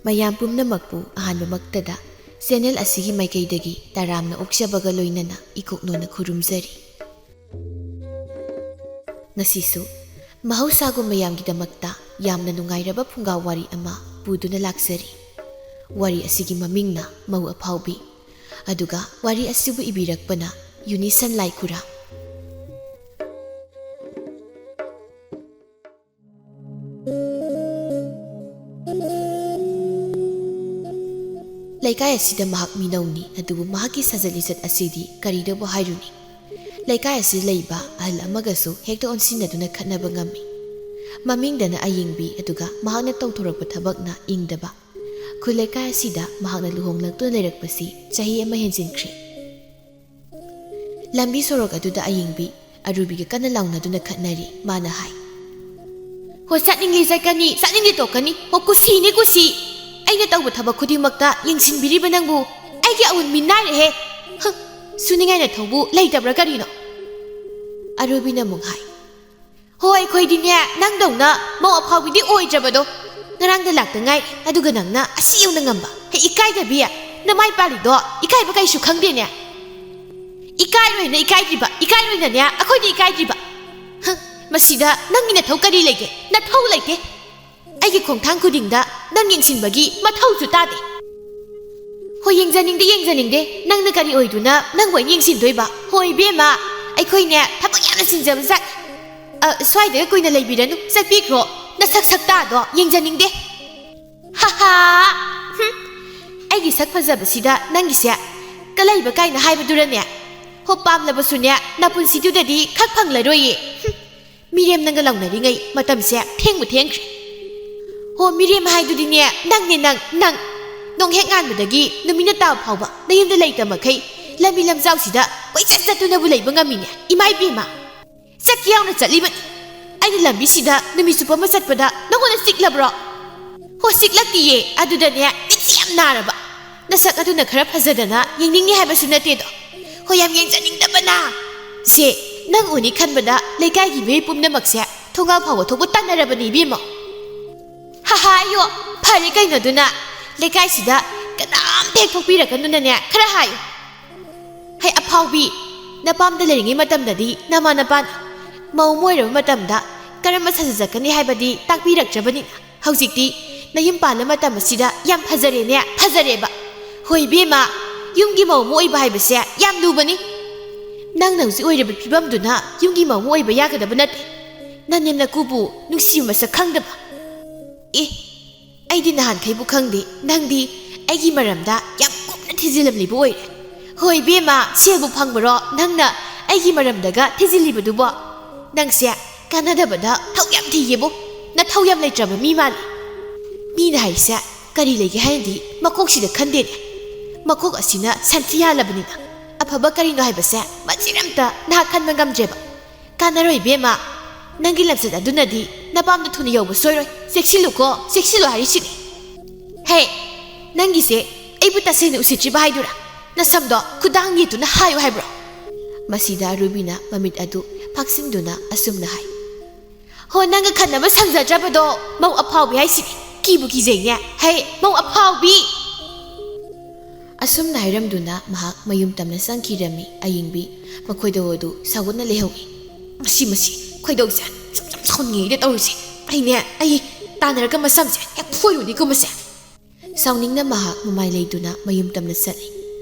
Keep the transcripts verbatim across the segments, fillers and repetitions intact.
ꯃꯌꯥꯝ ꯄꯨꯝꯅꯃꯛꯄꯨ ꯑꯍꯥꯟꯕꯃꯛꯇꯗ ꯆꯦꯅꯦꯜ ꯑꯁꯤꯒꯤ ꯃꯥꯏꯀꯩꯗꯒꯤ ꯇꯔꯥꯝꯅ ꯑꯣꯛꯆꯕꯒ ꯂꯣꯏꯅꯅ ꯏꯀꯣꯛꯅꯣꯅ ꯈꯨꯔꯨꯝꯖꯔꯤ꯫ ꯉꯁꯤꯁꯨ ꯃꯍꯧꯁꯥꯒꯨꯝ ꯃꯌꯥꯝꯒꯤꯗꯃꯛꯇ ꯌꯥꯝꯅ ꯅꯨꯡꯉꯥꯏꯔꯕ ꯐꯨꯡꯒꯥ ꯋꯥꯔꯤ ꯑꯃ ꯄꯨꯗꯨꯅ ꯂꯥꯛꯆꯔꯤ꯫ ꯋꯥꯔꯤ ꯑꯁꯤꯒꯤ ꯃꯃꯤꯡꯅ ꯃꯧ ꯑꯐꯥꯎꯕꯤ꯫ ꯑꯗꯨꯒ ꯋꯥꯔꯤ ꯑꯁꯤꯕꯨ ꯏꯕꯤꯔꯛꯄꯅ ꯌꯨꯅꯤꯁꯟ ꯂꯥꯏꯈꯨꯔꯥ꯫ ꯂꯩꯀꯥꯏ ꯑꯁꯤꯗ ꯃꯍꯥꯛ ꯃꯤꯅꯧꯅꯤ, ꯑꯗꯨꯕꯨ ꯃꯍꯥꯛꯀꯤ ꯁꯥꯖꯠ ꯂꯤꯆꯠ ꯑꯁꯤꯗꯤ ꯀꯔꯤꯗꯕꯨ ꯍꯥꯏꯔꯨꯅꯤ? ꯂꯩꯀꯥꯏ ꯑꯁꯤꯗ ꯂꯩꯕ ꯑꯍꯜ ꯑꯃꯒꯁꯨ ꯍꯦꯛꯇ ꯑꯣꯟꯁꯤꯟꯅꯗꯨꯅ ꯈꯠꯅꯕ ꯉꯝꯃꯤ꯫ ꯃꯃꯤꯡꯗꯅ ꯑꯌꯤꯡꯕꯤ, ꯑꯗꯨꯒ ꯃꯍꯥꯛꯅ ꯇꯧꯊꯣꯔꯛꯄ ꯊꯕꯛꯅ ꯏꯪꯗꯕ꯫ ꯈꯨꯜ ꯂꯩꯀꯥꯏ ꯑꯁꯤꯗ ꯃꯍꯥꯛꯅ ꯂꯨꯍꯣꯡꯂꯛꯇꯨꯅ ꯂꯩꯔꯛꯄꯁꯤ ꯆꯍꯤ ꯑꯃ ꯍꯦꯟꯖꯤꯟꯈ꯭ꯔꯦ꯫ ꯂꯝꯕꯤ ꯁꯣꯔꯣꯛ ꯑꯗꯨꯗ ꯑꯌꯤꯡꯕꯤ ꯑꯔꯨꯕꯤꯒ ꯀꯟꯅ ꯂꯥꯎꯅꯗꯨꯅ ꯈꯠꯅꯔꯤ꯫ ꯃꯥꯅ ꯍꯥꯏ, "ꯍꯣ, ꯆꯠꯅꯤꯡꯂꯤ ꯆꯠꯀꯅꯤ, ꯆꯠꯅꯤꯡꯂꯤ ꯇꯣꯛꯀꯅꯤ꯫ ꯍꯣ, ꯀꯨꯁꯤꯅꯤ ꯀꯨꯁꯤ꯫ ꯑꯩꯅ ꯇꯧꯕ ꯊꯕꯛ ꯈꯨꯗꯤꯡꯃꯛꯇ ꯌꯦꯡꯁꯤꯟꯕꯤꯔꯤꯕ ꯅꯪꯕꯨ ꯑꯩꯒꯤ ꯑꯋꯨꯟ ꯃꯤꯅꯥꯏꯔꯦꯍꯦ꯫ ꯍ, ꯁꯨꯅꯤꯡꯉꯥꯏ ꯅꯊꯧꯕꯨ ꯂꯩꯇꯕ꯭ꯔꯥ ꯀꯔꯤꯅꯣ?" ꯑꯔꯨꯕꯤꯅ ꯑꯃꯨꯛ ꯍꯥꯏ, "ꯍꯣ, ꯑꯩꯈꯣꯏꯗꯤꯅꯦ, ꯅꯪꯗꯧꯅ ꯃꯧ ꯑꯐꯥꯎꯕꯤꯗꯤ ꯑꯣꯏꯗ꯭ꯔꯕꯗꯣ꯫ ꯉꯔꯥꯡꯗ ꯂꯥꯛꯇ ꯉꯥꯏ, ꯑꯗꯨꯒ ꯅꯪꯅ ꯑꯁꯤ ꯌꯧꯅ ꯉꯝꯕ꯫ ꯍꯦ, ꯏꯀꯥꯏꯗꯕꯤ, ꯅꯃꯥꯏ ꯄꯥꯜꯂꯤꯗꯣ ꯏꯀꯥꯏꯕ ꯀꯩꯁꯨ ꯈꯪꯗꯦꯅꯦ꯫ ꯏꯀꯥꯏꯔꯣꯏꯅ ꯏꯀꯥꯏꯗ꯭ꯔꯤꯕ, ꯏꯀꯥꯏꯔꯣꯏꯅꯅꯦ ꯑꯩꯈꯣꯏꯗꯤ ꯏꯀꯥꯏꯗ꯭ꯔꯤꯕ꯫ ꯍ, ꯃꯁꯤꯗ ꯅꯪꯒꯤ ꯅꯊꯧ ꯀꯔꯤ ꯂꯩꯒꯦ? ꯅꯊꯧ ꯂꯩꯇꯦ꯫ ꯑꯩꯒꯤ ꯈꯣꯡꯊꯥꯡ ꯈꯨꯗꯤꯡꯗ ꯅꯪ ꯌꯦꯡꯁꯤꯟꯕꯒꯤ ꯃꯊꯧꯁꯨ ꯇꯥꯗꯦ꯫ ꯍꯣꯏ, ꯌꯦꯡꯖꯅꯤꯡꯗꯦ, ꯌꯦꯡꯖꯅꯤꯡꯗꯦ꯫ ꯅꯪꯅ ꯀꯔꯤ ꯑꯣꯏꯗꯨꯅ ꯅꯪꯕꯨ ꯑꯩꯅ ꯌꯦꯡꯁꯤꯟꯗꯣꯏꯕ? ꯍꯣꯏ, ꯏꯕꯦꯝꯃ, ꯑꯩꯈꯣꯏꯅꯦ ꯊꯕꯛ ꯌꯥꯝꯅ ꯆꯤꯟꯖꯕ ꯖꯥꯠ꯫ ꯑ, ꯁ꯭ꯋꯥꯏꯗꯒ ꯀꯨꯏꯅ ꯂꯩꯕꯤꯔꯅꯨ, ꯆꯠꯄꯤꯈ꯭ꯔꯣ꯫ ꯅꯁꯛ ꯁꯛꯇꯥꯗꯣ ꯌꯦꯡꯖꯅꯤꯡꯗꯦ꯫ ꯍꯥ ꯍꯥ꯫ ꯍꯨꯝ꯫ ꯑꯩꯒꯤ ꯁꯛ ꯐꯖꯕꯁꯤꯗ ꯅꯪꯒꯤꯁꯦ ꯀꯂꯩꯕ ꯀꯥꯏꯅ ꯍꯥꯏꯕꯗꯨꯔꯅꯦ? ꯍꯣ, ꯄꯥꯝꯂꯕꯁꯨꯅꯦ, ꯅꯄꯨꯟꯁꯤꯗꯨꯗꯗꯤ ꯈꯛ ꯐꯪꯂꯔꯣꯏꯌꯦ꯫ ꯍꯨꯝ꯫ ꯃꯤꯔꯦꯝ ꯅꯪꯒ ꯂꯥꯎꯅꯔꯤꯉꯩ ꯃꯇꯝꯁꯦ ꯊꯦꯡꯕꯨ ꯊꯦꯡꯈ꯭ꯔꯦ꯫ ꯍꯣ, ꯃꯤꯔꯦꯝ ꯍꯥꯏꯗꯨꯗꯤꯅꯦ, ꯅꯪꯅꯦ, ꯅꯪ, ꯅꯪ꯫ ꯅꯣꯡ ꯍꯦꯛ ꯉꯥꯟꯕꯗꯒꯤ ꯅꯨꯃꯤꯠꯅ ꯇꯥꯕ ꯐꯥꯎꯕ ꯅꯌꯨꯝꯗ ꯂꯩꯇ ꯃꯈꯩ ꯂꯝꯕꯤ ꯂꯝꯖꯥꯎꯁꯤꯗ ꯀꯣꯏꯆꯠ ꯆꯠꯇꯨꯅꯕꯨ ꯂꯩꯕ ꯉꯝꯃꯤꯅꯦ꯫ ꯏꯃꯥ ꯏꯕꯦꯝꯃ, ꯆꯠꯀꯦ ꯌꯥꯎꯅ ꯆꯠꯂꯤꯕꯅꯤ꯫ ꯑꯩꯅ ꯂꯝꯕꯤꯁꯤꯗ ꯅꯨꯃꯤꯠ ꯆꯨꯞꯄ ꯑꯃ ꯆꯠꯄꯗ ꯅꯪꯉꯣꯟꯗ ꯆꯤꯛꯂꯕ꯭ꯔꯣ? ꯍꯣ, ꯆꯤꯛꯂꯛꯇꯤꯌꯦ꯫ ꯑꯗꯨꯗꯅꯦ, ꯃꯤꯠꯁꯤ ꯌꯥꯝ ꯅꯥꯔꯕ꯫ ꯅꯁꯛ ꯑꯗꯨꯅ ꯈꯔ ꯐꯖꯗꯅ ꯌꯦꯡꯅꯤꯡꯉꯤ ꯍꯥꯏꯕꯁꯨ ꯅꯠꯇꯦꯗꯣ꯫ ꯍꯣꯏ, ꯌꯥꯝ ꯌꯦꯡꯖꯅꯤꯡꯗꯕꯅ꯫ ꯁꯦ, ꯅꯪ ꯎꯅꯤ ꯈꯟꯕꯗ ꯂꯩꯀꯥꯏꯒꯤ ꯃꯤꯑꯣꯏ ꯄꯨꯝꯅꯃꯛꯁꯦ ꯊꯣꯡꯒꯥꯜ ꯐꯥꯎꯕ ꯊꯣꯛꯄ ꯇꯟꯅꯔꯕꯅꯤ, ꯏꯕꯦꯝꯃ꯫ ꯍꯥ ꯍꯥ, ꯑꯌꯣ, ꯐ-, ꯐꯔꯦ ꯀꯩꯅꯣ ꯑꯗꯨꯅ, ꯂꯩꯀꯥꯏꯁꯤꯗ ꯀꯅꯥꯝꯇ ꯍꯦꯛ ꯊꯣꯛꯄꯤꯔꯛꯀꯅꯨꯅꯅꯦ ꯈꯔ ꯍꯥꯏꯌꯨ꯫ ꯍꯩ ꯑꯐꯥꯎꯕꯤ, ꯅꯄꯥꯝꯗ ꯂꯩꯔꯤꯉꯩ ꯃꯇꯝꯗꯗꯤ ꯅꯃꯥ ꯅꯄꯥꯅ ꯃꯧ ꯑꯃ ꯑꯣꯏꯔꯕ ꯃꯇꯝꯗ ꯀꯔꯝꯕ ꯁꯥꯖꯠ ꯆꯠꯀꯅꯤ ꯍꯥꯏꯕꯗꯤ ꯇꯥꯛꯄꯤꯔꯛꯇ꯭ꯔꯕꯅꯤꯅ, ꯍꯧꯖꯤꯛꯇꯤ ꯅꯌꯨꯝ ꯄꯥꯜꯂ ꯃꯇꯝ ꯑꯁꯤꯗ ꯌꯥꯝ ꯐꯖꯔꯦꯅꯦ, ꯐꯖꯔꯦꯕ꯫ ꯍꯣꯏ ꯏꯕꯦꯝꯃ, ꯌꯨꯝꯒꯤ ꯃꯧ ꯑꯃ ꯑꯣꯏꯕ ꯍꯥꯏꯕꯁꯦ ꯌꯥꯝ ꯂꯨꯕꯅꯤ꯫ ꯅꯪꯅ ꯍꯧꯖꯤꯛ ꯑꯣꯏꯔꯤꯕ ꯐꯤꯕꯝꯗꯨꯅ ꯌꯨꯝꯒꯤ ꯃꯧ ꯑꯃ ꯑꯣꯏꯕ ꯌꯥꯒꯗꯕ ꯅꯠꯇꯦ꯫ ꯅꯅꯦꯝ ꯅꯀꯨꯕꯨ ꯅꯨꯡꯁꯤꯕ ꯃꯁꯛ ꯈꯪꯗꯕ꯫ ꯑꯦ, ꯑꯩꯗꯤ ꯅꯍꯥꯟꯈꯩꯕꯨ ꯈꯪꯗꯦ, ꯅꯪꯗꯤ ꯑꯩꯒꯤ ꯃꯔꯝꯗ ꯌꯥꯝ ꯀꯨꯞꯅ ꯊꯤꯖꯤꯜꯂꯝꯂꯤꯕ ꯑꯣꯏꯔꯦ꯫ ꯍꯣꯏ ꯏꯕꯦꯝꯃ, ꯁꯦꯜꯕꯨ ꯐꯪꯕꯔꯣ ꯅꯪꯅ ꯑꯩꯒꯤ ꯃꯔꯝꯗꯒ ꯊꯤꯖꯤꯜꯂꯤꯕꯗꯨꯕꯣ? ꯅꯪꯁꯦ ꯀꯥꯟꯅꯗꯕꯗ ꯊꯧ ꯌꯥꯝ ꯊꯤꯌꯦꯕꯣ꯫ ꯅꯊꯧ ꯌꯥꯝ ꯂꯩꯇ꯭ꯔꯕ ꯃꯤ ꯃꯥꯜꯂꯤ꯫ ꯃꯤꯅ ꯍꯥꯏꯔꯤꯁꯦ ꯀꯔꯤ ꯂꯩꯒꯦ ꯍꯥꯏꯅꯗꯤ ꯃꯀꯣꯛꯁꯤꯗ ꯈꯟꯗꯦꯅꯦ꯫ ꯃꯀꯣꯛ ꯑꯁꯤꯅ ꯁꯟꯊꯤ ꯌꯥꯜꯂꯕꯅꯤꯅ ꯑꯐꯕ ꯀꯔꯤꯅꯣ ꯍꯥꯏꯕꯁꯦ ꯃꯆꯦꯠ ꯑꯝꯇ ꯅꯍꯥꯛ ꯈꯟꯕ ꯉꯝꯗ꯭ꯔꯦꯕ꯫ ꯀꯥꯟꯅꯔꯣꯏ ꯏꯕꯦꯝꯃ, ꯅꯪꯒꯤ ꯂꯝꯆꯠ ꯑꯗꯨꯅꯗꯤ ꯅꯄꯥꯝꯗ ꯊꯨꯅ ꯌꯧꯕ ꯁꯣꯏꯔꯣꯏ꯫ ꯆꯦꯛꯁꯤꯜꯂꯨꯀꯣ, ꯆꯦꯛꯁꯤꯜꯂꯨ ꯍꯥꯏꯔꯤꯁꯤꯅꯤ꯫ ꯍꯦ, ꯅꯪꯒꯤꯁꯦ ꯑꯩꯕꯨ ꯇꯁꯦꯡꯅ ꯎꯁꯤꯠꯇ꯭ꯔꯤꯕ ꯍꯥꯏꯗꯨꯔꯥ? ꯅꯁꯝꯗꯣ ꯈꯨꯗꯥꯡ ꯌꯦꯠꯇꯨꯅ ꯍꯥꯏꯌꯨ ꯍꯥꯏꯕ꯭ꯔꯣ? ꯃꯁꯤꯗ ꯔꯨꯕꯤꯅ ꯃꯃꯤꯠ ꯑꯗꯨ ꯐꯥꯛꯆꯤꯟꯗꯨꯅ ꯑꯁꯨꯝꯅ ꯍꯥꯏ꯫ ꯍꯣ, ꯅꯪꯒ ꯈꯟꯅꯕ ꯁꯪꯖꯗ꯭ꯔꯕꯗꯣ ꯃꯧ ꯑꯐꯥꯎꯕꯤ ꯍꯥꯏꯁꯤꯅꯤ꯫ ꯀꯤꯕꯨ ꯀꯤꯖꯩꯅꯦ꯫ ꯍꯦ, ꯃꯧ ꯑꯐꯥꯎꯕꯤ! ꯑꯁꯨꯝꯅ ꯍꯥꯏꯔꯝꯗꯨꯅ ꯃꯍꯥꯛ ꯃꯌꯨꯝ ꯇꯝꯅ ꯆꯪꯈꯤꯔꯝꯃꯤ꯫ ꯑꯌꯤꯡꯕꯤ ꯃꯈꯣꯏꯗꯧ ꯑꯗꯨ ꯁꯥꯎꯒꯠꯅ ꯂꯩꯍꯧꯏ꯫ ꯃꯁꯤ, ꯃꯁꯤ, ꯈꯣꯏꯗꯧꯁꯦ ꯁꯨꯝ ꯁꯨꯝ ꯁꯥꯎꯅꯤꯡꯉꯩꯗ ꯇꯧꯔꯤꯁꯦ꯫ ꯑꯩꯅꯦ, ꯑꯩ ꯇꯥꯟꯅꯔꯒ ꯃꯁꯝꯁꯦ ꯍꯦꯛ ꯐꯣꯏꯔꯨꯅꯤꯀꯣ ꯃꯁꯦ꯫ ꯁꯥꯎꯅꯤꯡꯅ ꯃꯍꯥꯛ ꯃꯃꯥꯏ ꯂꯩꯗꯨꯅ ꯃꯌꯨꯝ ꯇꯝꯅ ꯆꯠꯂꯤ꯫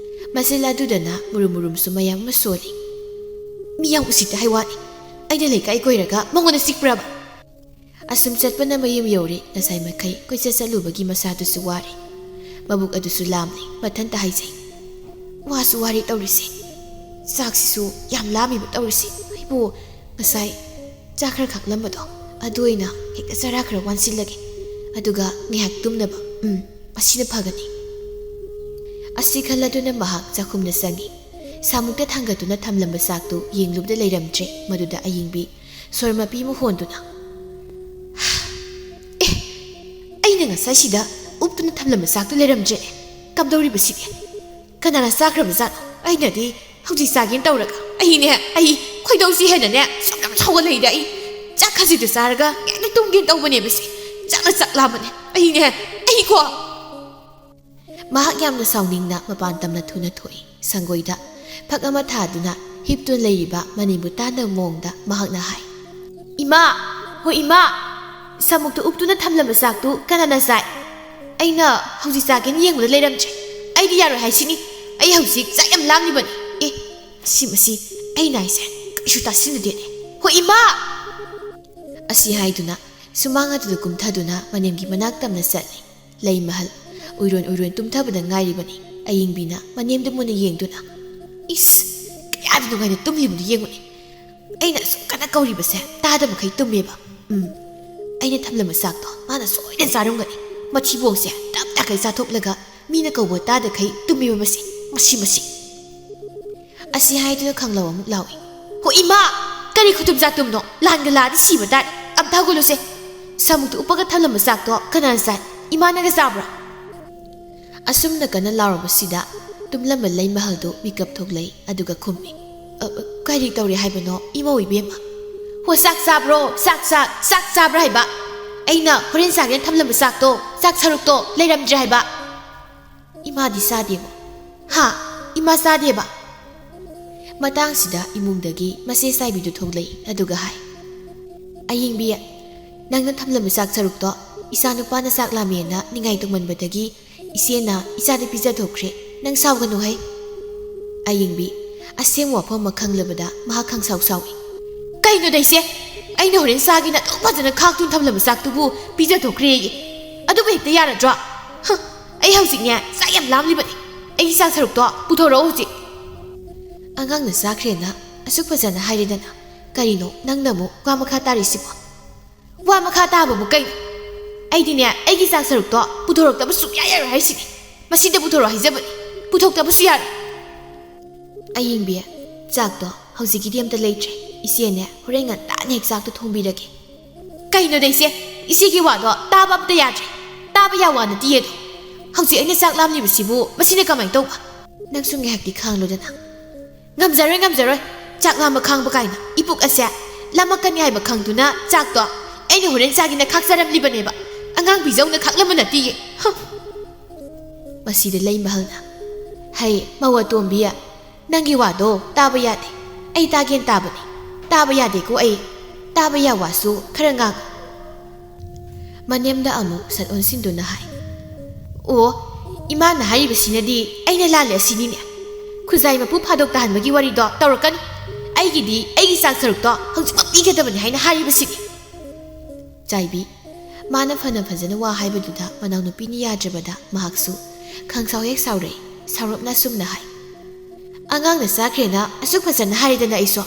ꯃꯁꯤꯜ ꯑꯗꯨꯗꯅ ꯃꯨꯔꯨꯝ ꯃꯨꯔꯨꯝꯁꯨ ꯃꯌꯥꯝ ꯑꯃ ꯁꯣꯜꯂꯤ꯫ ꯃꯤ ꯌꯥꯝ ꯎꯁꯤꯠꯇꯦ ꯍꯥꯏ ꯋꯥꯅꯤ꯫ ꯑꯩꯅ ꯂꯩꯀꯥꯏ ꯀꯣꯏꯔꯒ ꯃꯉꯣꯟꯗ ꯆꯤꯛꯄ꯭ꯔꯕ? ꯑꯁꯨꯝ ꯆꯠꯄꯅ ꯃꯌꯨꯝ ꯌꯧꯔꯦ꯫ ꯉꯁꯥꯏ ꯃꯈꯩ ꯀꯣꯏꯆꯠ ꯆꯠꯂꯨꯕꯒꯤ ꯃꯁꯥꯗꯨꯁꯨ ꯋꯥꯔꯦ꯫ ꯃꯕꯨꯛ ꯑꯗꯨꯁꯨ ꯂꯥꯝꯂꯦ꯫ ꯃꯊꯟꯇ ꯍꯥꯏꯖꯩ, "ꯋꯥꯁꯨ ꯋꯥꯔꯦ ꯇꯧꯔꯤꯁꯦ꯫ ꯆꯥꯛꯁꯤꯁꯨ ꯌꯥꯝ ꯂꯥꯝꯃꯤꯕ ꯇꯧꯔꯤꯁꯦ꯫ ꯑꯩꯕꯨ ꯉꯁꯥꯏ ꯆꯥꯛ ꯈꯔ ꯈꯥꯛꯂꯝꯕꯗꯣ ꯑꯗꯨ ꯑꯣꯏꯅ ꯍꯦꯛꯇ ꯆꯔꯥ ꯈꯔ ꯋꯥꯟꯁꯤꯜꯂꯒꯦ꯫ ꯑꯗꯨꯒ ꯉꯥꯏꯍꯥꯛ ꯇꯨꯝꯅꯕ꯫ ꯎꯝ, ꯑꯁꯤꯅ ꯐꯒꯅꯤ"꯫ ꯑꯁꯤ ꯈꯜꯂꯗꯨꯅ ꯃꯍꯥꯛ ꯆꯥꯛꯈꯨꯝꯗ ꯆꯪꯉꯤ꯫ ꯁꯥꯃꯨꯛꯇ ꯊꯥꯡꯒꯠꯇꯨꯅ ꯊꯝꯂꯝꯕ ꯆꯥꯛꯇꯨ ꯌꯦꯡꯂꯨꯕꯗ ꯂꯩꯔꯝꯗ꯭ꯔꯦ꯫ ꯃꯗꯨꯗ ꯑꯌꯤꯡꯕꯤ ꯁꯣꯔ ꯃꯄꯤ ꯑꯃ ꯍꯣꯟꯗꯨꯅ, "ꯑꯦ, ꯑꯩꯅ ꯉꯁꯥꯏ ꯁꯤꯗ ꯎꯞꯇꯨꯅ ꯊꯝꯂꯝꯕ ꯆꯥꯛꯇꯨ ꯂꯩꯔꯝꯗ꯭ꯔꯦ꯫ ꯀꯝꯗꯧꯔꯤꯕ ꯁꯤꯗꯤ? ꯀꯅꯥꯅ ꯆꯥꯈ꯭ꯔꯕꯖꯥꯠꯅꯣ? ꯑꯩꯅꯗꯤ ꯍꯧꯖꯤꯛ ꯆꯥꯒꯦꯅ ꯇꯧꯔꯒ ꯑꯩꯅꯦ, ꯑꯩ ꯈꯣꯏꯗꯧꯁꯤ ꯍꯦꯟꯅꯅꯦ ꯁꯨꯝ ꯁꯨꯝ ꯁꯧꯒꯠꯂꯛꯏꯗ꯫ ꯑꯩ ꯆꯥꯛ ꯈꯖꯤꯛꯇ ꯆꯥꯔꯒ ꯍꯦꯛꯇ ꯇꯨꯝꯒꯦꯅ ꯇꯧꯕꯅꯦꯕ ꯁꯤ꯫ ꯆꯥꯛꯅ ꯆꯥꯛ ꯂꯥꯝꯕꯅꯦ꯫ ꯑꯩꯅꯦ, ꯑꯩ ꯑꯩꯀꯣ꯫ ꯃꯍꯥꯛ ꯌꯥꯝꯅ ꯁꯥꯎꯅꯤꯡꯅ ꯃꯄꯥꯟ ꯇꯝꯅ ꯊꯨꯅ ꯊꯣꯛꯏ꯫ ꯁꯪꯒꯣꯏꯗ ꯐꯛ ꯑꯃ ꯊꯥꯗꯨꯅ ꯍꯤꯞꯇꯨꯅ ꯂꯩꯔꯤꯕ ꯃꯅꯦꯝꯕꯨ ꯇꯥꯗꯕ ꯃꯑꯣꯡꯗ ꯃꯍꯥꯛꯅ ꯍꯥꯏ, "ꯏꯃꯥ! ꯍꯣ ꯏꯃꯥ! ꯁꯥꯃꯨꯛꯇ ꯎꯞꯇꯨꯅ ꯊꯝꯂꯝꯕ ꯆꯥꯛꯇꯨ ꯀꯅꯥꯅ ꯆꯥꯏ? ꯑꯩꯅ ꯍꯧꯖꯤꯛ ꯆꯥꯒꯦꯅ ꯌꯦꯡꯕꯗ ꯂꯩꯔꯝꯗ꯭ꯔꯦ꯫ ꯑꯩꯗꯤ ꯌꯥꯔꯣꯏ ꯍꯥꯏꯁꯤꯅꯤ꯫ ꯑꯩ ꯍꯧꯖꯤꯛ ꯆꯥꯛ ꯌꯥꯝ ꯂꯥꯝꯂꯤꯕꯅꯤ꯫ ꯑꯦ, ꯁꯤ ꯃꯁꯤ ꯑꯩꯅ ꯍꯥꯏꯁꯦ ꯀꯩꯁꯨ ꯇꯥꯁꯤꯟꯅꯗꯦꯅꯦ꯫ ꯍꯣ ꯏꯃꯥ!" ꯑꯁꯤ ꯍꯥꯏꯗꯨꯅ ꯁꯨꯃꯥꯡ ꯑꯗꯨꯗ ꯀꯨꯝꯊꯗꯨꯅ ꯃꯅꯦꯝꯒꯤ ꯃꯅꯥꯛ ꯇꯝꯅ ꯆꯠꯂꯤ꯫ ꯂꯩ ꯃꯍꯜ ꯎꯏꯔꯣꯟ ꯎꯏꯔꯣꯟ ꯇꯨꯝꯊꯕꯗ ꯉꯥꯏꯔꯤꯕꯅꯤ꯫ ꯑꯌꯤꯡꯕꯤꯅ ꯃꯅꯦꯝꯗ ꯃꯨꯟꯅ ꯌꯦꯡꯗꯨꯅ, "ꯏꯁ, ꯀꯌꯥꯗꯤ ꯅꯨꯡꯉꯥꯏꯅ ꯇꯨꯝꯂꯤꯕꯅꯣ ꯌꯦꯡꯉꯨꯅꯦ꯫ ꯑꯩꯅ ꯑꯁꯨꯛ ꯀꯟꯅ ꯀꯧꯔꯤꯕꯁꯦ ꯇꯥꯗ ꯃꯈꯩ ꯇꯨꯝꯃꯦꯕ꯫ ꯎꯝ, ꯑꯩꯅ ꯊꯝꯂꯝꯕ ꯆꯥꯛꯇꯣ ꯃꯥꯅ ꯁꯣꯏꯗꯅ ꯆꯥꯔꯝꯒꯅꯤ꯫ ꯃꯊꯤꯕꯣꯡꯁꯦ ꯇꯞ ꯇꯈꯩ ꯆꯥꯊꯣꯛꯂꯒ ꯃꯤꯅ ꯀꯧꯕ ꯇꯥꯗꯈꯩ ꯇꯨꯝꯃꯤꯕ ꯃꯁꯤ, ꯃꯁꯤ, ꯃꯁꯤ!" ꯑꯁꯤ ꯍꯥꯏꯗꯨꯅ ꯈꯪꯂꯧ ꯑꯃꯨꯛ ꯂꯥꯎꯏ꯫ "ꯍꯣ ꯏꯃꯥ! ꯀꯔꯤ ꯈꯨꯇꯨꯝ ꯆꯥꯇꯨꯝꯅꯣ? ꯂꯥꯟꯒ ꯂꯥꯛꯑꯗꯤ ꯁꯤꯕ ꯇꯥꯔꯦ꯫ ꯑꯝꯇ ꯍꯧꯒꯠꯂꯨꯁꯦ꯫ ꯁꯥꯃꯨꯛꯇ ꯎꯞꯄꯒ ꯊꯝꯂꯝꯕ ꯆꯥꯛꯇꯣ ꯀꯅꯥꯅ ꯆꯥꯏ? ꯏꯃꯥꯅꯒ ꯆꯥꯕ꯭ꯔꯥ?" ꯑꯁꯨꯝꯅ ꯀꯟꯅ ꯂꯥꯎꯔꯕꯁꯤꯗ ꯇꯨꯝꯂꯝꯕ ꯂꯩꯃꯍꯜꯗꯨ ꯃꯤꯀꯞ ꯊꯣꯛꯂꯛꯏ, ꯑꯗꯨꯒ ꯈꯨꯝꯃꯤ, "ꯑ, ꯑ, ꯀꯔꯤ ꯇꯧꯔꯦ ꯍꯥꯏꯕꯅꯣ, ꯏꯃꯧ ꯏꯕꯦꯝꯃ?" "ꯍꯣ, ꯆꯥꯛ ꯆꯥꯕ꯭ꯔꯣ? ꯆꯥꯛ, ꯆꯥꯛ, ꯆꯥꯛ ꯆꯥꯕ꯭ꯔꯥ ꯍꯥꯏꯕ? ꯑꯩꯅ ꯍꯣꯔꯦꯟ ꯆꯥꯒꯦꯅ ꯊꯝꯂꯝꯕ ꯆꯥꯛꯇꯣ, ꯆꯥꯛ ꯁꯔꯨꯛꯇꯣ ꯂꯩꯔꯝꯗ꯭ꯔꯦ ꯍꯥꯏꯕ?" "ꯏꯃꯥꯗꯤ ꯆꯥꯗꯦꯕ?" "ꯍꯥ? ꯏꯃꯥ ꯆꯥꯗꯦꯕ?" ꯃꯇꯥꯡꯁꯤꯗ ꯏꯃꯨꯡꯗꯒꯤ ꯃꯆꯦ ꯆꯥꯏꯕꯤꯗꯨ ꯊꯣꯛꯂꯛꯏ, ꯑꯗꯨꯒ ꯍꯥꯏ, "ꯑꯌꯤꯡꯕꯤ, ꯅꯪꯅ ꯊꯝꯂꯝꯕ ꯆꯥꯛ ꯁꯔꯨꯛꯇꯣ ꯏꯆꯥ ꯅꯨꯄꯥꯅ ꯆꯥꯛ ꯂꯥꯝꯃꯦꯅ ꯅꯤꯡꯉꯥꯏ ꯇꯧꯃꯟꯕꯗꯒꯤ ꯏꯆꯦꯅ ꯏꯆꯥꯗ ꯄꯤꯖꯊꯣꯛꯈ꯭ꯔꯦ꯫ ꯅꯪ ꯁꯥꯎꯒꯅꯨ ꯍꯩ!" ꯑꯌꯤꯡꯕꯤ ꯑꯁꯦꯡꯕ ꯋꯥꯐꯝ ꯑꯃ ꯈꯪꯂꯕꯗ ꯃꯍꯥꯛ ꯈꯪꯁꯥꯎ ꯁꯥꯎꯏ꯫ "ꯀꯩꯅꯣꯗ ꯏꯆꯦ? ꯑꯩꯅ ꯍꯣꯔꯦꯟ ꯆꯥꯒꯦꯅ ꯑꯗꯨꯛ ꯐꯖꯅ ꯈꯥꯛꯇꯨꯅ ꯊꯝꯂꯝꯕ ꯆꯥꯛꯇꯨꯕꯨ ꯄꯤꯖꯊꯣꯛꯈ꯭ꯔꯦꯌꯦ꯫ ꯑꯗꯨꯕꯨ ꯍꯦꯛꯇ ꯌꯥꯔꯗ꯭ꯔꯣ? ꯍ, ꯑꯩ ꯍꯧꯖꯤꯛꯅꯦ ꯆꯥꯛ ꯌꯥꯝ ꯂꯥꯝꯂꯤꯕꯅꯤ꯫ ꯑꯩꯒꯤ ꯆꯥꯛ ꯁꯔꯨꯛꯇꯣ ꯄꯨꯊꯣꯔꯛꯑꯣ ꯍꯧꯖꯤꯛ꯫" ꯑꯉꯥꯡꯅ ꯆꯥꯈ꯭ꯔꯦꯅ ꯑꯁꯨꯛ ꯐꯖꯅ ꯍꯥꯏꯔꯦꯗꯅ, ꯀꯔꯤꯅꯣ ꯅꯪꯅ ꯑꯃꯨꯛ ꯋꯥ ꯃꯈꯥ ꯇꯥꯔꯤꯁꯤꯕꯣ? ꯋꯥ ꯃꯈꯥ ꯇꯥꯕꯕꯨ ꯀꯩꯅꯣ? ꯑꯩꯗꯤꯅꯦ, ꯑꯩꯒꯤ ꯆꯥꯛ ꯁꯔꯨꯛꯇꯣ ꯄꯨꯊꯣꯔꯛꯇꯕ ꯁꯨꯛꯌꯥ ꯌꯥꯔꯣꯏ ꯍꯥꯏꯁꯤꯅꯤ꯫ ꯃꯁꯤꯗ ꯄꯨꯊꯣꯔꯛꯑꯣ ꯍꯥꯏꯖꯕꯅꯤ꯫ ꯄꯨꯊꯣꯛꯇꯕꯁꯨ ꯌꯥꯔꯣꯏ꯫ ꯑꯌꯤꯡꯕꯤ, ꯆꯥꯛꯇꯣ ꯍꯧꯖꯤꯛꯀꯤꯗꯤ ꯑꯝꯇ ꯂꯩꯇ꯭ꯔꯦ꯫ ꯏꯆꯦꯅꯦ, ꯍꯣꯔꯦꯟ ꯉꯟꯇꯥꯅ ꯍꯦꯛ ꯆꯥꯛꯇꯣ ꯊꯣꯡꯕꯤꯔꯒꯦ꯫ ꯀꯩꯅꯣꯗ ꯏꯆꯦ? ꯏꯆꯦꯒꯤ ꯋꯥꯗꯣ ꯇꯥꯕ ꯑꯝꯇ ꯌꯥꯗ꯭ꯔꯦ꯫ ꯇꯥꯕ ꯌꯥ ꯋꯥ ꯅꯠꯇꯤꯌꯦ ꯑꯗꯣ꯫ ꯍꯧꯖꯤꯛ ꯑꯩꯅ ꯆꯥꯛ ꯂꯥꯝꯂꯤꯕꯁꯤꯕꯨ ꯃꯁꯤꯅ ꯀꯃꯥꯏꯅ ꯇꯧꯕ? ꯅꯪꯁꯨ ꯉꯥꯏꯍꯥꯛꯇꯤ ꯈꯥꯡꯂꯨꯗꯅ꯫ ꯉꯝꯖꯔꯣꯏ, ꯉꯝꯖꯔꯣꯏ꯫ ꯆꯥꯛ ꯂꯥꯝꯕ ꯈꯥꯡꯕ ꯀꯥꯏꯅ꯫ ꯏꯄꯨꯛ ꯑꯁꯦ ꯂꯥꯝꯃꯛꯀꯅꯤ ꯍꯥꯏꯕ ꯈꯪꯗꯨꯅ ꯆꯥꯛꯇꯣ ꯑꯩꯅ ꯍꯣꯔꯦꯟ ꯆꯥꯒꯦꯅ ꯈꯥꯛꯆꯔꯝꯂꯤꯕꯅꯦꯕ꯫ ꯑꯉꯥꯡ ꯄꯤꯖꯧꯅ ꯈꯥꯛꯂꯝꯕ ꯅꯠꯇꯤꯌꯦ꯫ ꯍꯝ꯫ ꯃꯁꯤꯗ ꯂꯩꯃꯍꯜꯅ, "ꯍꯩ, ꯃꯧ ꯑꯇꯣꯝꯕꯤ, ꯅꯪꯒꯤ ꯋꯥꯗꯣ ꯇꯥꯕ ꯌꯥꯗꯦ꯫ ꯑꯩ ꯇꯥꯒꯦꯟ ꯇꯥꯕꯅꯤ꯫ ꯇꯥꯕ ꯌꯥꯗꯦꯀꯣ ꯑꯩ꯫ ꯇꯥꯕ ꯌꯥ ꯋꯥꯁꯨ ꯈꯔ ꯉꯥꯡꯉꯨ꯫" ꯃꯅꯦꯝꯗ ꯑꯃꯨꯛ ꯁꯠ ꯑꯣꯟꯁꯤꯟꯗꯨꯅ ꯍꯥꯏ, "ꯑꯣ, ꯏꯃꯥꯅ ꯍꯥꯏꯔꯤꯕꯁꯤꯅꯗꯤ ꯑꯩꯅ ꯂꯥꯜꯂꯦ ꯑꯁꯤꯅꯤꯅꯦ꯫ ꯈꯨꯖꯥꯏ ꯃꯄꯨ ꯐꯥꯗꯣꯛ ꯇꯥꯍꯟꯕꯒꯤ ꯋꯥꯔꯤꯗꯣ ꯇꯧꯔꯛꯀꯅꯨ꯫ ꯑꯩꯒꯤꯗꯤ ꯑꯩꯒꯤ ꯆꯥꯛ ꯁꯔꯨꯛꯇꯣ ꯍꯧꯖꯤꯛꯃꯛ ꯄꯤꯒꯗꯕꯅꯤ ꯍꯥꯏꯅ ꯍꯥꯏꯔꯤꯕꯁꯤꯅꯤ꯫" ꯆꯥꯏꯕꯤ, ꯃꯥꯅ ꯐꯅ ꯐꯖꯅ ꯋꯥ ꯍꯥꯏꯕꯗꯨꯗ ꯃꯅꯥꯎꯅꯨꯄꯤꯅ ꯌꯥꯗ꯭ꯔꯕꯗ ꯃꯍꯥꯛꯁꯨ ꯈꯪꯁꯥꯎ ꯍꯦꯛ ꯁꯥꯎꯔꯛꯏ꯫ ꯁꯥꯎꯔꯞꯅ ꯑꯁꯨꯝꯅ ꯍꯥꯏ, "ꯑꯉꯥꯡꯅ ꯆꯥꯈ꯭ꯔꯦꯅ ꯑꯁꯨꯛ ꯐꯖꯅ ꯍꯥꯏꯔꯦꯗꯅ ꯑꯩꯁꯨ꯫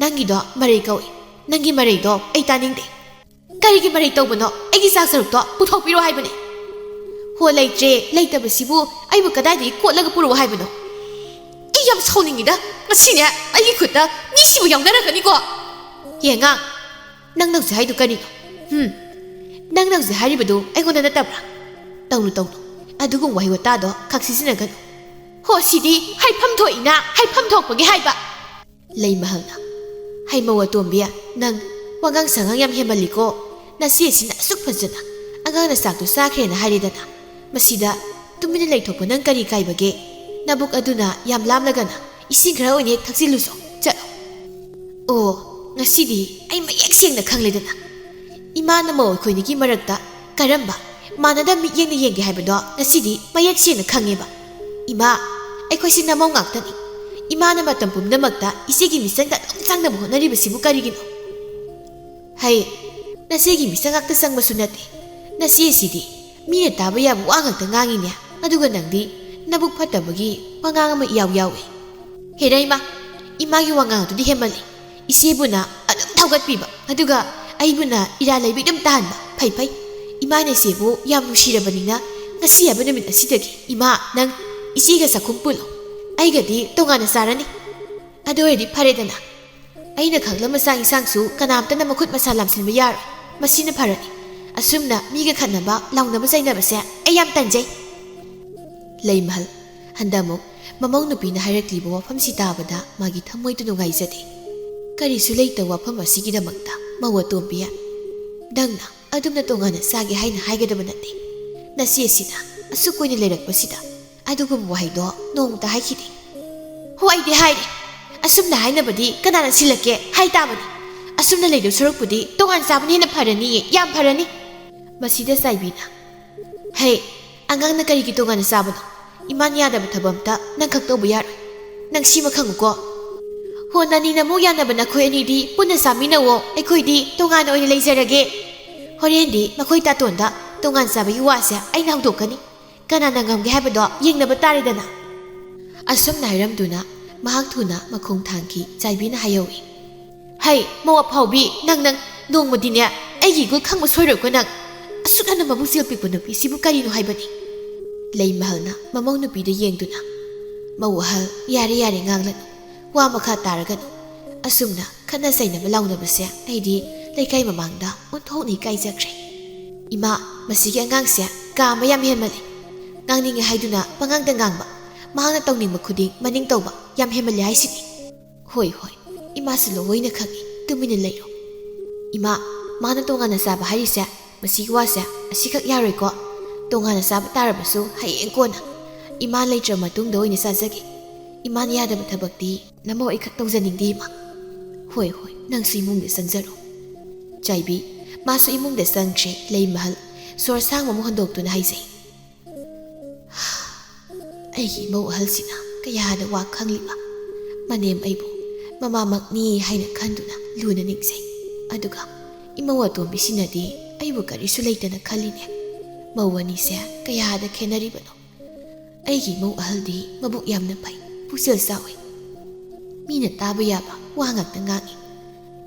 ꯅꯪꯒꯤꯗꯣ ꯃꯔꯩ ꯀꯧꯏ꯫ ꯅꯪꯒꯤ ꯃꯔꯩꯗꯣ ꯑꯩ ꯇꯥꯅꯤꯡꯗꯦ꯫ ꯀꯔꯤꯒꯤ ꯃꯔꯩ ꯇꯧꯕꯅꯣ? ꯑꯩꯒꯤ ꯆꯥꯛ ꯁꯔꯨꯛꯇꯣ ꯄꯨꯊꯣꯛꯄꯤꯔꯣ ꯍꯥꯏꯕꯅꯦ꯫ ꯍꯣ, ꯂꯩꯇ꯭ꯔꯦ, ꯂꯩꯇꯕꯁꯤꯕꯨ ꯑꯩꯕꯨ ꯀꯗꯥꯏꯗꯒꯤ ꯀꯣꯠꯂꯒ ꯄꯨꯔꯛꯑꯣ ꯍꯥꯏꯕꯅꯣ? ꯑꯩ ꯌꯥꯝ ꯁꯥꯎꯅꯤꯡꯉꯤꯗ꯫ ꯉꯁꯤꯅꯦ ꯑꯩꯒꯤ ꯈꯨꯠꯇ ꯃꯤꯁꯤꯕꯨ ꯌꯥꯎꯅꯔꯛꯀꯅꯤꯀꯣ꯫ ꯌꯦꯡꯉꯥꯡ, ꯅꯪꯅ ꯍꯧꯖꯤꯛ ꯍꯥꯏꯗꯨ ꯀꯔꯤꯅꯣ? ꯍꯨꯝ? ꯅꯪꯅ ꯍꯧꯖꯤꯛ ꯍꯥꯏꯔꯤꯕꯗꯨ ꯑꯩꯉꯣꯟꯗ ꯅꯠꯇꯕ꯭ꯔꯥ? ꯇꯧꯅꯨ, ꯇꯧꯅꯨ꯫ ꯑꯗꯨꯒꯨꯝꯕ ꯋꯥꯍꯩ ꯋꯥꯇꯥꯗꯣ ꯈꯛ ꯁꯤꯖꯤꯟꯅꯒꯅꯨ꯫ ꯍꯣ, ꯁꯤꯗꯤ ꯍꯥꯏꯐꯝ ꯊꯣꯛꯏꯅ, ꯍꯥꯏꯐꯝ ꯊꯣꯛꯄꯒꯤ ꯍꯥꯏꯕ꯫ ꯂꯩꯃꯍꯜꯅ, "ꯍꯩ, ꯃꯧ ꯑꯇꯣꯝꯕꯤ, ꯅꯪ ꯋꯥꯉꯥꯡ ꯁꯉꯥꯡ ꯌꯥꯝ ꯍꯦꯟꯃꯜꯂꯤꯀꯣ꯫ ꯅꯆꯦ ꯑꯁꯤꯅ ꯑꯁꯨꯛ ꯐꯖꯅ ꯑꯉꯥꯡꯅ ꯆꯥꯛꯇꯨ ꯆꯥꯈ꯭ꯔꯦꯅ ꯍꯥꯏꯔꯦꯗꯅ꯫ ꯃꯁꯤꯗ ꯇꯨꯃꯤꯟꯅ ꯂꯩꯊꯣꯛꯄ ꯅꯪ ꯀꯔꯤ ꯀꯥꯏꯕꯒꯦ? ꯅꯕꯨꯛ ꯑꯗꯨꯅ ꯌꯥꯝ ꯂꯥꯝꯂꯒꯅ ꯏꯁꯤꯡ ꯈꯔ ꯑꯣꯏꯅ ꯍꯦꯛ ꯊꯛꯆꯤꯜꯂꯨꯆꯣ, ꯆꯠꯂꯣ꯫" ꯑꯣ, ꯉꯁꯤꯗꯤ ꯑꯩ ꯃꯌꯦꯛ ꯁꯦꯡꯅ ꯈꯪꯂꯦꯗꯅ꯫ ꯏꯃꯥꯅ ꯃꯧ ꯑꯩꯈꯣꯏꯅꯤꯒꯤ ꯃꯔꯛꯇ ꯀꯔꯝꯕ ꯃꯥꯟꯅꯗ ꯃꯤꯠꯌꯦꯡꯅ ꯌꯦꯡꯒꯦ ꯍꯥꯏꯕꯗꯣ ꯉꯁꯤꯗꯤ ꯃꯌꯦꯛ ꯁꯦꯡꯅ ꯈꯪꯉꯦꯕ꯫ ꯏꯃꯥ, ꯑꯩꯈꯣꯏꯁꯤ ꯅꯃꯧ ꯉꯥꯛꯇꯅꯤ꯫ ꯏꯃꯥꯅ ꯃꯇꯝ ꯄꯨꯝꯅꯃꯛꯇ ꯏꯆꯦꯒꯤ ꯃꯤꯆꯪꯗ ꯑꯗꯨꯝ ꯆꯪꯅꯕ ꯍꯣꯠꯅꯔꯤꯕꯁꯤꯕꯨ ꯀꯔꯤꯒꯤꯅꯣ? ꯍꯩ, ꯅꯆꯦꯒꯤ ꯃꯤꯆꯪ ꯉꯥꯛꯇ ꯆꯪꯕꯁꯨ ꯅꯠꯇꯦ꯫ ꯅꯆꯦꯁꯤꯗꯤ ꯃꯤꯅ ꯇꯥꯕ ꯌꯥꯕ ꯋꯥ ꯉꯥꯛꯇ ꯉꯥꯡꯉꯤꯅꯦ꯫ ꯑꯗꯨꯒ ꯅꯪꯗꯤ ꯅꯕꯨꯛ ꯐꯠꯇꯕꯒꯤ ꯋꯥꯉꯥꯡ ꯑꯃ ꯏꯌꯥꯎ ꯌꯥꯎꯏ꯫ ꯍꯦꯔꯥ ꯏꯃꯥ, ꯏꯃꯥꯒꯤ ꯋꯥꯉꯥꯡ ꯑꯗꯨꯗꯤ ꯍꯦꯟꯃꯜꯂꯤ꯫ ꯏꯆꯦꯕꯨꯅ ꯑꯗꯨꯝ ꯊꯧꯒꯠꯄꯤꯕ, ꯑꯗꯨꯒ ꯑꯩꯕꯨꯅ ꯏꯔꯥ ꯂꯩꯕꯤ ꯑꯗꯨꯝ ꯇꯥꯍꯟꯕ꯫ ꯐꯩ, ꯐꯩ꯫ ꯏꯃꯥꯅ ꯏꯆꯦꯕꯨ ꯌꯥꯝ ꯅꯨꯡꯁꯤꯔꯕꯅꯤꯅ ꯉꯁꯤ ꯍꯥꯏꯕ ꯅꯨꯃꯤꯠ ꯑꯁꯤꯗꯒꯤ, ꯏꯃꯥ, ꯅꯪ ꯏꯆꯦꯒ ꯆꯥꯛꯈꯨꯝ ꯄꯨꯜꯂꯣ꯫ ꯑꯩꯒꯗꯤ ꯇꯣꯉꯥꯟꯅ ꯆꯥꯔꯅꯤ꯫ ꯑꯗꯨ ꯑꯣꯏꯔꯗꯤ ꯐꯔꯦꯗꯅ꯫ ꯑꯩꯅ ꯈꯪꯂꯝꯕ ꯆꯥꯛ ꯏꯟꯁꯥꯡꯁꯨ ꯀꯅꯥꯝꯇꯅ ꯃꯈꯨꯠ ꯃꯁꯥ ꯂꯥꯝꯁꯤꯟꯕ ꯌꯥꯔꯣꯏ꯫ ꯃꯁꯤꯅ ꯐꯔꯅꯤ꯫ ꯑꯁꯨꯝꯅ ꯃꯤꯒ ꯈꯠꯅꯕ, ꯂꯥꯎꯅꯕ ꯆꯩꯅꯕꯁꯦ ꯑꯩ ꯌꯥꯝ ꯇꯟꯖꯩ꯫ ꯂꯩꯃꯍꯜ, ꯍꯟꯗꯛꯃꯨꯛ ꯃꯃꯧ ꯅꯨꯄꯤꯅ ꯍꯥꯏꯔꯛꯂꯤꯕ ꯋꯥꯐꯝꯁꯤ ꯇꯥꯕꯗ ꯃꯥꯒꯤ ꯊꯃꯣꯏꯗꯨ ꯅꯨꯡꯉꯥꯏꯖꯗꯦ꯫ ꯀꯔꯤꯁꯨ ꯂꯩꯇꯕ ꯋꯥꯐꯝ ꯑꯁꯤꯒꯤꯗꯃꯛꯇ ꯃꯧ ꯑꯇꯣꯝꯕꯤ, ꯅꯪꯅ ꯑꯗꯨꯝꯅ ꯇꯣꯉꯥꯟꯅ ꯆꯥꯒꯦ ꯍꯥꯏꯅ ꯍꯥꯏꯒꯗꯕ ꯅꯠꯇꯦ꯫ ꯅꯆꯦꯁꯤꯅ ꯑꯁꯨꯛ ꯀꯨꯏꯅ ꯂꯩꯔꯛꯄꯁꯤꯗ ꯑꯗꯨꯒꯨꯝꯕ ꯋꯥꯍꯩꯗꯣ ꯅꯣꯡꯃꯇ ꯍꯥꯏꯈꯤꯗꯦ꯫ ꯍꯣ, ꯑꯩꯗꯤ ꯍꯥꯏꯔꯦ꯫ ꯑꯁꯨꯝꯅ ꯍꯥꯏꯅꯕꯗꯤ ꯀꯅꯥꯅ ꯁꯤꯜꯂꯛꯀꯦ ꯍꯥꯏ ꯇꯥꯕꯅꯤ꯫ ꯑꯁꯨꯝꯅ ꯂꯩꯗꯧ ꯁꯔꯨꯛꯄꯨꯗꯤ ꯇꯣꯉꯥꯟ ꯆꯥꯕꯅ ꯍꯦꯟꯅ ꯐꯔꯅꯤꯌꯦ, ꯌꯥꯝ ꯐꯔꯅꯤ꯫ ꯃꯁꯤꯗ ꯆꯥꯏꯕꯤꯅ, "ꯍꯦ, ꯑꯉꯥꯡꯅ ꯀꯔꯤꯒꯤ ꯇꯣꯉꯥꯟꯅ ꯆꯥꯕꯅꯣ? ꯏꯃꯥꯅ ꯌꯥꯗꯕ ꯊꯕꯛ ꯑꯝꯇ ꯅꯪ ꯈꯛ ꯇꯧꯕ ꯌꯥꯔꯣꯏ꯫ ꯅꯪ ꯁꯤꯃ ꯈꯪꯉꯨꯀꯣ꯫ ꯍꯣ, ꯅꯅꯤ ꯅꯃꯧ ꯌꯥꯅꯕ ꯅꯈꯣꯏ ꯑꯅꯤꯗꯤ ꯄꯨꯟꯅ ꯆꯥꯃꯤꯟꯅꯧꯋꯣ, ꯑꯩꯈꯣꯏꯗꯤ ꯇꯣꯉꯥꯟꯅ ꯑꯣꯏꯅ ꯂꯩꯖꯔꯒꯦ꯫ ꯍꯣꯔꯦꯟꯗꯤ ꯃꯈꯣꯏ ꯇꯥꯇꯣꯟꯗ ꯇꯣꯉꯥꯟ ꯆꯥꯕꯒꯤ ꯋꯥꯁꯦ ꯑꯩꯅ ꯍꯧꯗꯣꯛꯀꯅꯤ꯫ ꯀꯅꯥꯅ ꯉꯝꯒꯦ ꯍꯥꯏꯕꯗꯣ ꯌꯦꯡꯅꯕ ꯇꯥꯔꯦꯗꯅ"꯫ ꯑꯁꯨꯝꯅ ꯍꯥꯏꯔꯝꯗꯨꯅ ꯃꯍꯥꯛ ꯊꯨꯅ ꯃꯈꯣꯡ ꯊꯥꯡꯈꯤ꯫ ꯆꯥꯏꯕꯤꯅ ꯍꯥꯏꯍꯧꯏ, "ꯍꯩ, ꯃꯧ ꯑꯐꯥꯎꯕꯤ, ꯅꯪ, ꯅꯪ ꯅꯣꯡꯃꯗꯤꯅꯦ ꯑꯩꯒꯤ ꯏꯒꯨꯜ ꯈꯪꯕ ꯁꯣꯏꯔꯣꯏꯀꯣ ꯅꯪ꯫ ꯑꯁꯨꯛ ꯌꯥꯝꯅ ꯃꯕꯨꯛ ꯆꯦꯜ ꯄꯤꯛꯄ ꯅꯨꯄꯤꯁꯤꯕꯨ ꯀꯔꯤꯅꯣ ꯍꯥꯏꯕꯅꯤ?" ꯂꯩꯃꯍꯜꯅ ꯃꯃꯧ ꯅꯨꯄꯤꯗ ꯌꯦꯡꯗꯨꯅ, "ꯃꯧ ꯑꯍꯜ, ꯌꯥꯔꯦ, ꯌꯥꯔꯦ, ꯉꯥꯡꯂꯅꯨ꯫ ꯋꯥ ꯃꯈꯥ ꯇꯥꯔꯒꯅꯨ꯫ ꯑꯁꯨꯝꯅ ꯈꯠꯅ ꯆꯩꯅꯕ ꯂꯥꯎꯅꯕꯁꯦ ꯑꯩꯗꯤ ꯂꯩꯀꯥꯏ ꯃꯃꯥꯡꯗ ꯑꯣꯟꯊꯣꯛꯅ ꯏꯀꯥꯏꯖꯈ꯭ꯔꯦ꯫ ꯏꯃꯥ, ꯃꯁꯤꯒꯤ ꯑꯉꯥꯡꯁꯦ ꯀꯥ ꯑꯃ ꯌꯥꯝ ꯍꯦꯟꯃꯜꯂꯤ꯫ ꯉꯥꯡꯅꯤꯡꯉꯦ ꯍꯥꯏꯗꯨꯅ ꯄꯉꯥꯡꯗ ꯉꯥꯡꯕ, ꯃꯍꯥꯛꯅ ꯇꯧꯅꯤꯡꯕ ꯈꯨꯗꯤꯡ ꯃꯅꯤꯡ ꯇꯧꯕ ꯌꯥꯝ ꯍꯦꯟꯃꯜꯂꯤ ꯍꯥꯏꯁꯤꯅꯤ"꯫ "ꯍꯣꯏ, ꯍꯣꯏ, ꯏꯃꯥꯁꯨ ꯂꯣꯏꯅ ꯈꯪꯏ, ꯇꯨꯃꯤꯟꯅ ꯂꯩꯔꯣ꯫ ꯏꯃꯥ, ꯃꯥꯅ ꯇꯣꯉꯥꯟꯅ ꯆꯥꯕ ꯍꯥꯏꯔꯤꯁꯦ ꯃꯁꯤꯒꯤ ꯋꯥꯁꯦ ꯑꯁꯤꯈꯛ ꯌꯥꯔꯣꯏꯀꯣ꯫ ꯇꯣꯉꯥꯟꯅ ꯆꯥꯕ ꯇꯥꯔꯕꯁꯨ ꯍꯌꯦꯡ ꯀꯣꯟꯅ꯫ ꯏꯃꯥ ꯂꯩꯇ꯭ꯔ ꯃꯇꯨꯡꯗ ꯑꯣꯏꯅ ꯆꯥꯖꯒꯦ꯫ ꯏꯃꯥꯅ ꯌꯥꯗꯕ ꯊꯕꯛꯇꯤ ꯅꯃꯧ ꯑꯩꯈꯛ ꯇꯧꯖꯅꯤꯡꯗꯦ, ꯏꯃꯥ"꯫ "ꯍꯣꯏ, ꯍꯣꯏ, ꯅꯪꯁꯨ ꯏꯃꯨꯡꯗ ꯆꯪꯖꯔꯣ"꯫ ꯆꯥꯏꯕꯤ ꯃꯥꯁꯨ ꯏꯃꯨꯡꯗ ꯆꯪꯈ꯭ꯔꯦ꯫ ꯂꯩꯃꯍꯜ ꯁꯣꯔ ꯁꯥꯡꯕ ꯑꯃ ꯍꯣꯟꯗꯣꯛꯇꯨꯅ ꯍꯥꯏꯖꯩ, "ꯑꯩꯒꯤ ꯏꯃꯧ ꯑꯍꯜꯁꯤꯅ ꯀꯌꯥꯗ ꯋꯥ ꯈꯪꯂꯤꯕ꯫ ꯃꯅꯦꯝ ꯑꯩꯕꯨ ꯃꯃꯥꯃꯛꯅꯤ ꯍꯥꯏꯅ ꯈꯟꯗꯨꯅ ꯂꯨꯅ ꯅꯤꯡꯖꯩ꯫ ꯑꯗꯨꯒ ꯏꯃꯧ ꯑꯇꯣꯝꯕꯤꯁꯤꯅꯗꯤ ꯑꯩꯕꯨ ꯀꯔꯤꯁꯨ ꯂꯩꯇꯅ ꯈꯜꯂꯤꯅꯦ꯫ ꯃꯧ ꯑꯅꯤꯁꯦ ꯀꯌꯥꯗ ꯈꯦꯠꯅꯔꯤꯕꯅꯣ꯫ ꯑꯩꯒꯤ ꯏꯃꯧ ꯑꯍꯜꯗꯤ ꯃꯕꯨꯛ ꯌꯥꯝꯅ ꯐꯩ, ꯄꯨꯛꯆꯦꯜ ꯆꯥꯎꯏ꯫ ꯃꯤꯅ ꯇꯥꯕ ꯌꯥꯕ ꯋꯥ ꯉꯥꯛꯇ ꯉꯥꯡꯏ꯫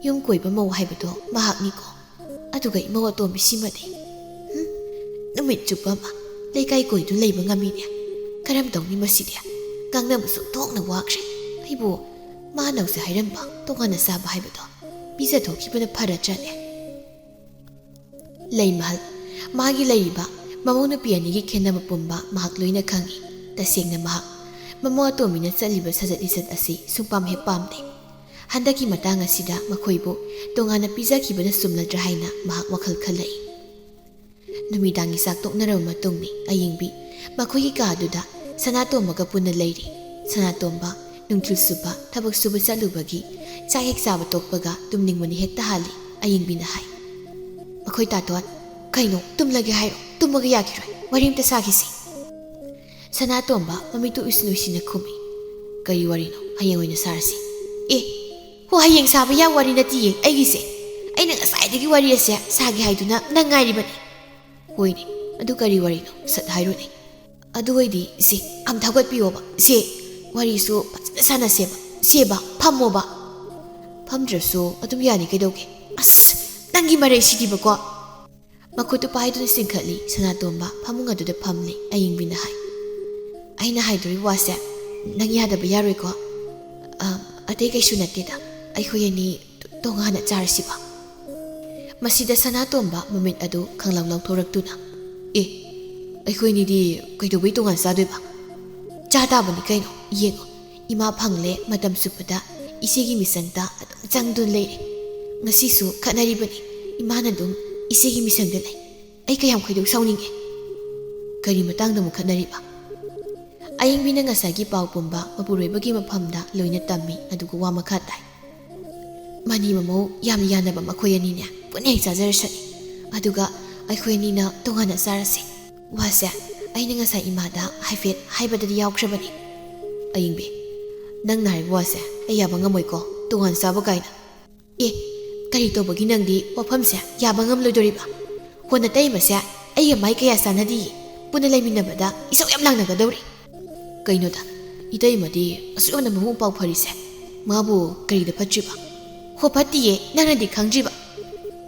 ꯌꯨꯝ ꯀꯣꯏꯕ ꯃꯧ ꯍꯥꯏꯕꯗꯣ ꯃꯍꯥꯛꯅꯤꯀꯣ꯫ ꯑꯗꯨꯒ ꯏꯃꯧ ꯑꯇꯣꯝꯕꯤꯁꯤꯃꯗꯤ, ꯍꯨꯝ, ꯅꯨꯃꯤꯠ ꯆꯨꯞꯄ ꯑꯃ ꯂꯩꯀꯥꯏ ꯀꯣꯏꯗꯨꯅ ꯂꯩꯕ ꯉꯝꯃꯤꯅꯦ꯫ ꯀꯔꯝ ꯇꯧꯅꯤ ꯃꯁꯤꯗꯤ? ꯉꯥꯡꯅꯕꯁꯨ ꯊꯣꯛꯅ ꯋꯥꯈ꯭ꯔꯦ꯫ ꯑꯩꯕꯨ ꯃꯥꯅ ꯍꯧꯖꯤꯛ ꯍꯥꯏꯔꯝꯕ ꯇꯣꯉꯥꯟꯅ ꯆꯥꯕ ꯍꯥꯏꯕꯗꯣ ꯄꯤꯖꯊꯣꯛꯈꯤꯕꯅ ꯐꯔꯗ꯭ꯔꯅꯦ?" ꯂꯩꯃꯍꯜ ꯃꯥꯒꯤ ꯂꯩꯔꯤꯕ ꯃꯃꯧ ꯅꯨꯄꯤ ꯑꯅꯤꯒꯤ ꯈꯦꯟꯅꯕ ꯄꯨꯝꯕ ꯃꯍꯥꯛ ꯂꯣꯏꯅ ꯈꯪꯏ꯫ ꯇꯁꯦꯡꯅ ꯃꯍꯥꯛ ꯃꯃꯧ ꯑꯇꯣꯝꯕꯤꯅ ꯆꯠꯂꯤꯕ ꯁꯥꯖꯠ ꯂꯤꯆꯠ ꯑꯁꯤ ꯁꯨꯡꯄꯥꯝ ꯍꯦꯛ ꯄꯥꯝꯗꯦ꯫ ꯍꯟꯗꯛꯀꯤ ꯃꯇꯥꯡ ꯑꯁꯤꯗ ꯃꯈꯣꯏꯕꯨ ꯇꯣꯉꯥꯟꯅ ꯄꯤꯖꯈꯤꯕꯅ ꯆꯨꯝꯂꯗ꯭ꯔꯥ ꯍꯥꯏꯅ ꯃꯍꯥꯛ ꯋꯥꯈꯜ ꯈꯜꯂꯛꯏ꯫ ꯅꯨꯃꯤꯗꯥꯡꯒꯤ ꯆꯥꯛ ꯇꯣꯛꯅꯔꯕ ꯃꯇꯨꯡꯅꯤ꯫ ꯑꯌꯤꯡꯕꯤ ꯃꯈꯣꯏꯒꯤ ꯀꯥꯗꯨꯗ ꯁꯅꯥꯇꯣꯝꯕꯒ ꯄꯨꯟꯅ ꯂꯩꯔꯤ꯫ ꯁꯅꯥꯇꯣꯝꯕ ꯅꯨꯡꯊꯤꯜ ꯆꯨꯞꯄ ꯊꯕꯛ ꯁꯨꯕ ꯆꯠꯂꯨꯕꯒꯤ ꯆꯥꯛ ꯍꯦꯛ ꯆꯥꯕ ꯇꯣꯛꯄꯒ ꯇꯨꯝꯅꯤꯡꯕꯅ ꯍꯦꯛꯇ ꯍꯥꯜꯂꯤ꯫ ꯑꯌꯤꯡꯕꯤꯅ ꯍꯥꯏ, "ꯃꯈꯣꯏ ꯇꯥꯇꯣꯟ, ꯀꯩꯅꯣ, ꯇꯨꯝꯂꯒꯦ ꯍꯥꯏꯔꯣ? ꯇꯨꯝꯃꯒ ꯌꯥꯈꯤꯔꯣꯏ, ꯋꯥꯔꯤ ꯑꯝꯇ ꯁꯥꯈꯤꯁꯤ꯫" ꯁꯅꯥꯇꯣꯝꯕ ꯃꯃꯤꯠꯇꯨ ꯎꯏꯁꯤꯟ ꯎꯏꯁꯤꯟꯅ ꯈꯨꯝꯃꯤ, "ꯀꯔꯤ ꯋꯥꯔꯤꯅꯣ? ꯍꯌꯦꯡ ꯑꯣꯏꯅ ꯁꯥꯔꯁꯤ꯫" "ꯑꯦ, ꯍꯣ, ꯍꯌꯦꯡ ꯁꯥꯕ ꯌꯥꯕ ꯋꯥꯔꯤ ꯅꯠꯇꯤꯌꯦ ꯑꯩꯒꯤꯁꯦ꯫ ꯑꯩꯅ ꯉꯁꯥꯏꯗꯒꯤ ꯋꯥꯔꯤ ꯑꯁꯦ ꯁꯥꯒꯦ ꯍꯥꯏꯗꯨꯅ ꯅꯪ ꯉꯥꯏꯔꯤꯕꯅꯤ꯫" "ꯍꯣꯏꯅꯦ, ꯑꯗꯨ ꯀꯔꯤ ꯋꯥꯔꯤꯅꯣ? ꯁꯠ ꯍꯥꯏꯔꯣꯅꯦ꯫" "ꯑꯗꯨ ꯑꯣꯏꯗꯤ ꯏꯆꯦ, ꯑꯝꯇ ꯍꯧꯒꯠꯄꯤꯌꯣꯕ꯫ ꯏꯆꯦ, ꯋꯥꯔꯤꯁꯨ ꯐꯖꯅ ꯁꯥꯟꯅꯁꯦꯕ꯫ ꯏꯆꯦꯕ, ꯐꯝꯃꯣꯕ꯫" "ꯐꯝꯗ꯭ꯔꯁꯨ ꯑꯗꯨꯝ ꯌꯥꯅꯤ, ꯀꯩꯗꯧꯒꯦ?" "ꯑꯁ, ꯅꯪꯒꯤ ꯃꯔꯩꯁꯤꯗꯤꯕꯀꯣ!" ꯃꯈꯨꯠꯇꯨ ꯄꯥꯏꯗꯨꯅ ꯆꯤꯡꯈꯠꯂꯤ꯫ ꯁꯅꯥꯇꯣꯝꯕ ꯐꯃꯨꯡ ꯑꯗꯨꯗ ꯐꯝꯂꯤ꯫ ꯑꯌꯤꯡꯕꯤꯅ ꯍꯥꯏ, "ꯑꯩꯅ ꯍꯥꯏꯗꯣꯔꯤꯕ ꯋꯥꯁꯦ ꯅꯪ ꯌꯥꯗꯕ ꯌꯥꯔꯣꯏꯀꯣ?" "ꯑ, ꯑꯇꯩ ꯀꯩꯁꯨ ꯅꯠꯇꯦꯗ, ꯑꯩꯈꯣꯏ ꯑꯅꯤ ꯇꯣꯉꯥꯟꯅ ꯆꯥꯔꯁꯤꯕ?" ꯃꯁꯤꯗ ꯁꯅꯥꯇꯣꯝꯕ ꯃꯃꯤꯠ ꯑꯗꯨ ꯈꯪꯂꯥꯎ ꯂꯥꯎꯊꯣꯔꯛꯇꯨꯅ, "ꯑꯦ, ꯑꯩꯈꯣꯏꯅꯤꯗꯤ ꯀꯩꯗꯧꯕꯩ ꯇꯣꯉꯥꯟ ꯆꯥꯗꯣꯏꯕ? ꯆꯥ ꯇꯥꯕꯅꯤ ꯀꯩꯅꯣ꯫ ꯌꯦꯡꯉꯣ, ꯏꯃꯥ ꯐꯪꯂꯦ, ꯃꯇꯝ ꯆꯨꯞꯄꯗ ꯏꯆꯦꯒꯤ ꯃꯤꯆꯪꯗ ꯑꯗꯨꯝ ꯆꯪꯗꯨꯅ ꯂꯩꯔꯦ꯫ ꯉꯁꯤꯁꯨ ꯈꯠꯅꯔꯤꯕꯅꯤ, ꯏꯃꯥꯅ ꯑꯗꯨꯝ ꯏꯆꯦꯒꯤ ꯃꯤꯆꯪꯗ ꯂꯩ꯫ ꯑꯩ ꯀꯌꯥꯝ ꯈꯣꯏꯗꯧ ꯁꯥꯎꯅꯤꯡꯉꯦ꯫" "ꯀꯔꯤ ꯃꯇꯥꯡꯗ ꯑꯃꯨꯛ ꯈꯠꯅꯔꯤꯕ?" ꯑꯌꯤꯡꯕꯤꯅ ꯉꯁꯥꯏꯒꯤ ꯄꯥꯎ ꯄꯨꯝꯕ ꯃꯄꯨꯔꯣꯏꯕꯒꯤ ꯃꯐꯝꯗ ꯂꯣꯏꯅ ꯇꯝꯃꯤ, ꯑꯗꯨꯒ ꯋꯥ ꯃꯈꯥ ꯇꯥꯏ꯫ "ꯃꯅꯤ ꯃꯃꯧ ꯌꯥꯝꯅ ꯌꯥꯅꯕ ꯃꯈꯣꯏ ꯑꯅꯤꯅꯦ ꯄꯨꯟꯅ ꯍꯦꯛ ꯆꯥꯖꯔꯁꯅꯤ, ꯑꯗꯨꯒ ꯑꯩꯈꯣꯏ ꯑꯅꯤꯅ ꯇꯣꯉꯥꯟꯅ ꯆꯥꯔꯁꯦ꯫ ꯋꯥꯁꯦ ꯑꯩꯅ ꯉꯁꯥꯏ ꯏꯃꯥꯗ ꯍꯥꯏꯐꯦꯠ ꯍꯥꯏꯕꯗꯗꯤ ꯌꯥꯎꯈ꯭ꯔꯕꯅꯤ꯫" "ꯑꯌꯤꯡꯕꯤ, ꯅꯪꯅ ꯍꯥꯏꯕ ꯋꯥꯁꯦ ꯑꯩ ꯌꯥꯕ ꯉꯝꯃꯣꯏꯀꯣ, ꯇꯣꯉꯥꯟ ꯆꯥꯕ ꯀꯥꯏꯅ꯫" "ꯑꯦ, ꯀꯔꯤ ꯇꯧꯕꯒꯤ ꯅꯪꯗꯤ ꯋꯥꯐꯝꯁꯦ ꯌꯥꯕ ꯉꯝꯂꯣꯏꯗꯣꯔꯤꯕ? ꯍꯣ, ꯅꯇꯩꯃꯁꯦ ꯑꯩꯒ ꯃꯥꯏ ꯀꯌꯥ ꯆꯥꯟꯅꯗꯤꯌꯦ, ꯄꯨꯟꯅ ꯂꯩꯃꯤꯟꯅꯕꯗ ꯏꯁꯧ ꯌꯥꯝ ꯂꯥꯡꯅꯒꯗꯧꯔꯤ꯫" "ꯀꯩꯅꯣꯗ, ꯏꯇꯩꯃꯗꯤ ꯑꯁꯨꯛ ꯌꯥꯝꯅ ꯃꯕꯨꯡ ꯃꯧꯄ꯭ꯋꯥ ꯐꯔꯤꯁꯦ, ꯃꯥꯕꯨ ꯀꯔꯤꯗ ꯐꯠꯇ꯭ꯔꯤꯕ?" "ꯍꯣ, ꯐꯠꯇꯤꯌꯦ, ꯅꯪꯅꯗꯤ ꯈꯪꯗ꯭ꯔꯤꯕ꯫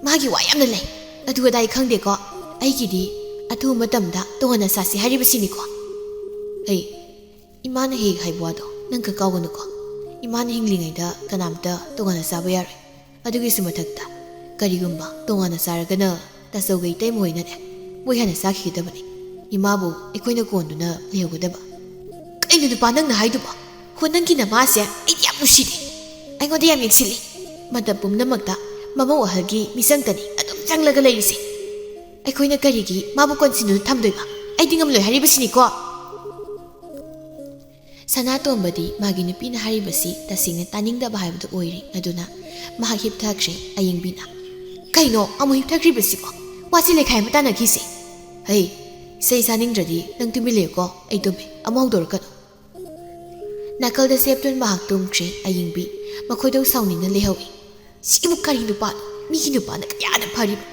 ꯃꯥꯒꯤ ꯋꯥ ꯌꯥꯝꯅ ꯂꯩ, ꯑꯗꯨ ꯑꯗꯥ ꯑꯩ ꯈꯪꯗꯦꯀꯣ, ꯑꯩꯒꯤꯗꯤ ꯑꯊꯨꯕ ꯃꯇꯝꯗ ꯇꯣꯉꯥꯟꯅ ꯆꯥꯁꯤ ꯍꯥꯏꯔꯤꯕꯁꯤꯅꯤꯀꯣ꯫" "ꯍꯩ, ꯏꯃꯥꯅ ꯍꯦꯛ ꯍꯥꯏꯕ ꯋꯥꯗꯣ ꯅꯪ ꯈꯛ ꯀꯥꯎꯒꯅꯨꯀꯣ꯫ ꯏꯃꯥꯅ ꯍꯤꯡꯂꯤꯉꯩꯗ ꯀꯅꯥꯝꯇ ꯇꯣꯉꯥꯟꯅ ꯆꯥꯕ ꯌꯥꯔꯣꯏ꯫ ꯑꯗꯨꯒꯤꯁꯨ ꯃꯊꯛꯇ, ꯀꯔꯤꯒꯨꯝꯕ ꯇꯣꯉꯥꯟꯅ ꯆꯥꯔꯒꯅ ꯇꯥꯆꯧꯒ ꯏꯇꯩꯃ ꯍꯣꯏꯅꯅꯦ, ꯃꯣꯏ ꯍꯥꯟꯅ ꯆꯥꯈꯤꯒꯗꯕꯅꯤ꯫ ꯏꯃꯥꯕꯨ ꯑꯩꯈꯣꯏꯅ ꯀꯣꯟꯗꯨꯅ ꯂꯩꯍꯧꯒꯗꯕ꯫" "ꯀꯩꯅꯣ ꯅꯨꯄꯥ ꯅꯪꯅ ꯍꯥꯏꯗꯨꯕꯣ? ꯍꯣ, ꯅꯪꯒꯤ ꯅꯃꯥꯁꯦ ꯑꯩꯗꯤ ꯌꯥꯝ ꯅꯨꯡꯁꯤꯗꯦ꯫ ꯑꯩꯉꯣꯟꯗ ꯌꯥꯝ ꯌꯦꯡꯁꯤꯜꯂꯤ꯫ ꯃꯇꯝ ꯄꯨꯝꯅꯃꯛꯇ ꯃꯃꯧ ꯑꯍꯜꯒꯤ ꯃꯤꯆꯪꯗꯅꯤ ꯑꯗꯨꯝ ꯆꯪꯂꯒ ꯂꯩꯔꯤꯁꯦ꯫ ꯑꯩꯈꯣꯏꯅ ꯀꯔꯤꯒꯤ ꯃꯥꯕꯨ ꯀꯣꯟꯁꯤꯟꯗꯨꯅ ꯊꯝꯗꯣꯏꯕ? ꯑꯩꯗꯤ ꯉꯝꯂꯣꯏ ꯍꯥꯏꯔꯤꯕꯁꯤꯅꯤꯀꯣ꯫ ꯁꯅꯥꯇꯣꯝꯕꯗꯤ ꯃꯥꯒꯤ ꯅꯨꯄꯤꯅ ꯍꯥꯏꯔꯤꯕꯁꯤ ꯇꯁꯦꯡꯅ ꯇꯥꯅꯤꯡꯗꯕ ꯍꯥꯏꯕꯗꯨ ꯑꯣꯏꯔꯦ꯫ ꯑꯗꯨꯅ ꯃꯍꯥꯛ ꯍꯤꯞꯊꯈ꯭ꯔꯦ꯫ ꯑꯌꯤꯡꯕꯤꯅ, "ꯀꯩꯅꯣ ꯑꯃꯨꯛ ꯍꯤꯞꯊꯈ꯭ꯔꯤꯕꯁꯤꯕꯣ? ꯋꯥꯁꯤ ꯂꯩꯈꯥꯏ ꯑꯃ ꯇꯥꯟꯅꯈꯤꯁꯦ꯫ ꯍꯩ, ꯏꯁꯩ ꯁꯥꯅꯤꯡꯗ꯭ꯔꯗꯤ ꯅꯪ ꯇꯨꯃꯤꯟ ꯂꯩꯌꯨꯀꯣ, ꯑꯩ ꯇꯨꯝꯃꯦ, ꯑꯃꯨꯛ ꯍꯧꯗꯣꯔꯛꯀꯅꯨ꯫" ꯅꯥꯀꯜꯗ ꯆꯦꯞꯇꯨꯅ ꯃꯍꯥꯛ ꯇꯨꯝꯈ꯭ꯔꯦ꯫ ꯑꯌꯤꯡꯕꯤ ꯃꯈꯣꯏꯗꯧ ꯁꯥꯎꯅꯤꯡꯅ ꯂꯩꯍꯧꯏ꯫ "ꯁꯤꯕꯨ ꯀꯔꯤ ꯅꯨꯄꯥꯅꯣ? ꯃꯤꯒꯤ ꯅꯨꯄꯥꯅ ꯀꯌꯥꯗ ꯐꯔꯤꯕ?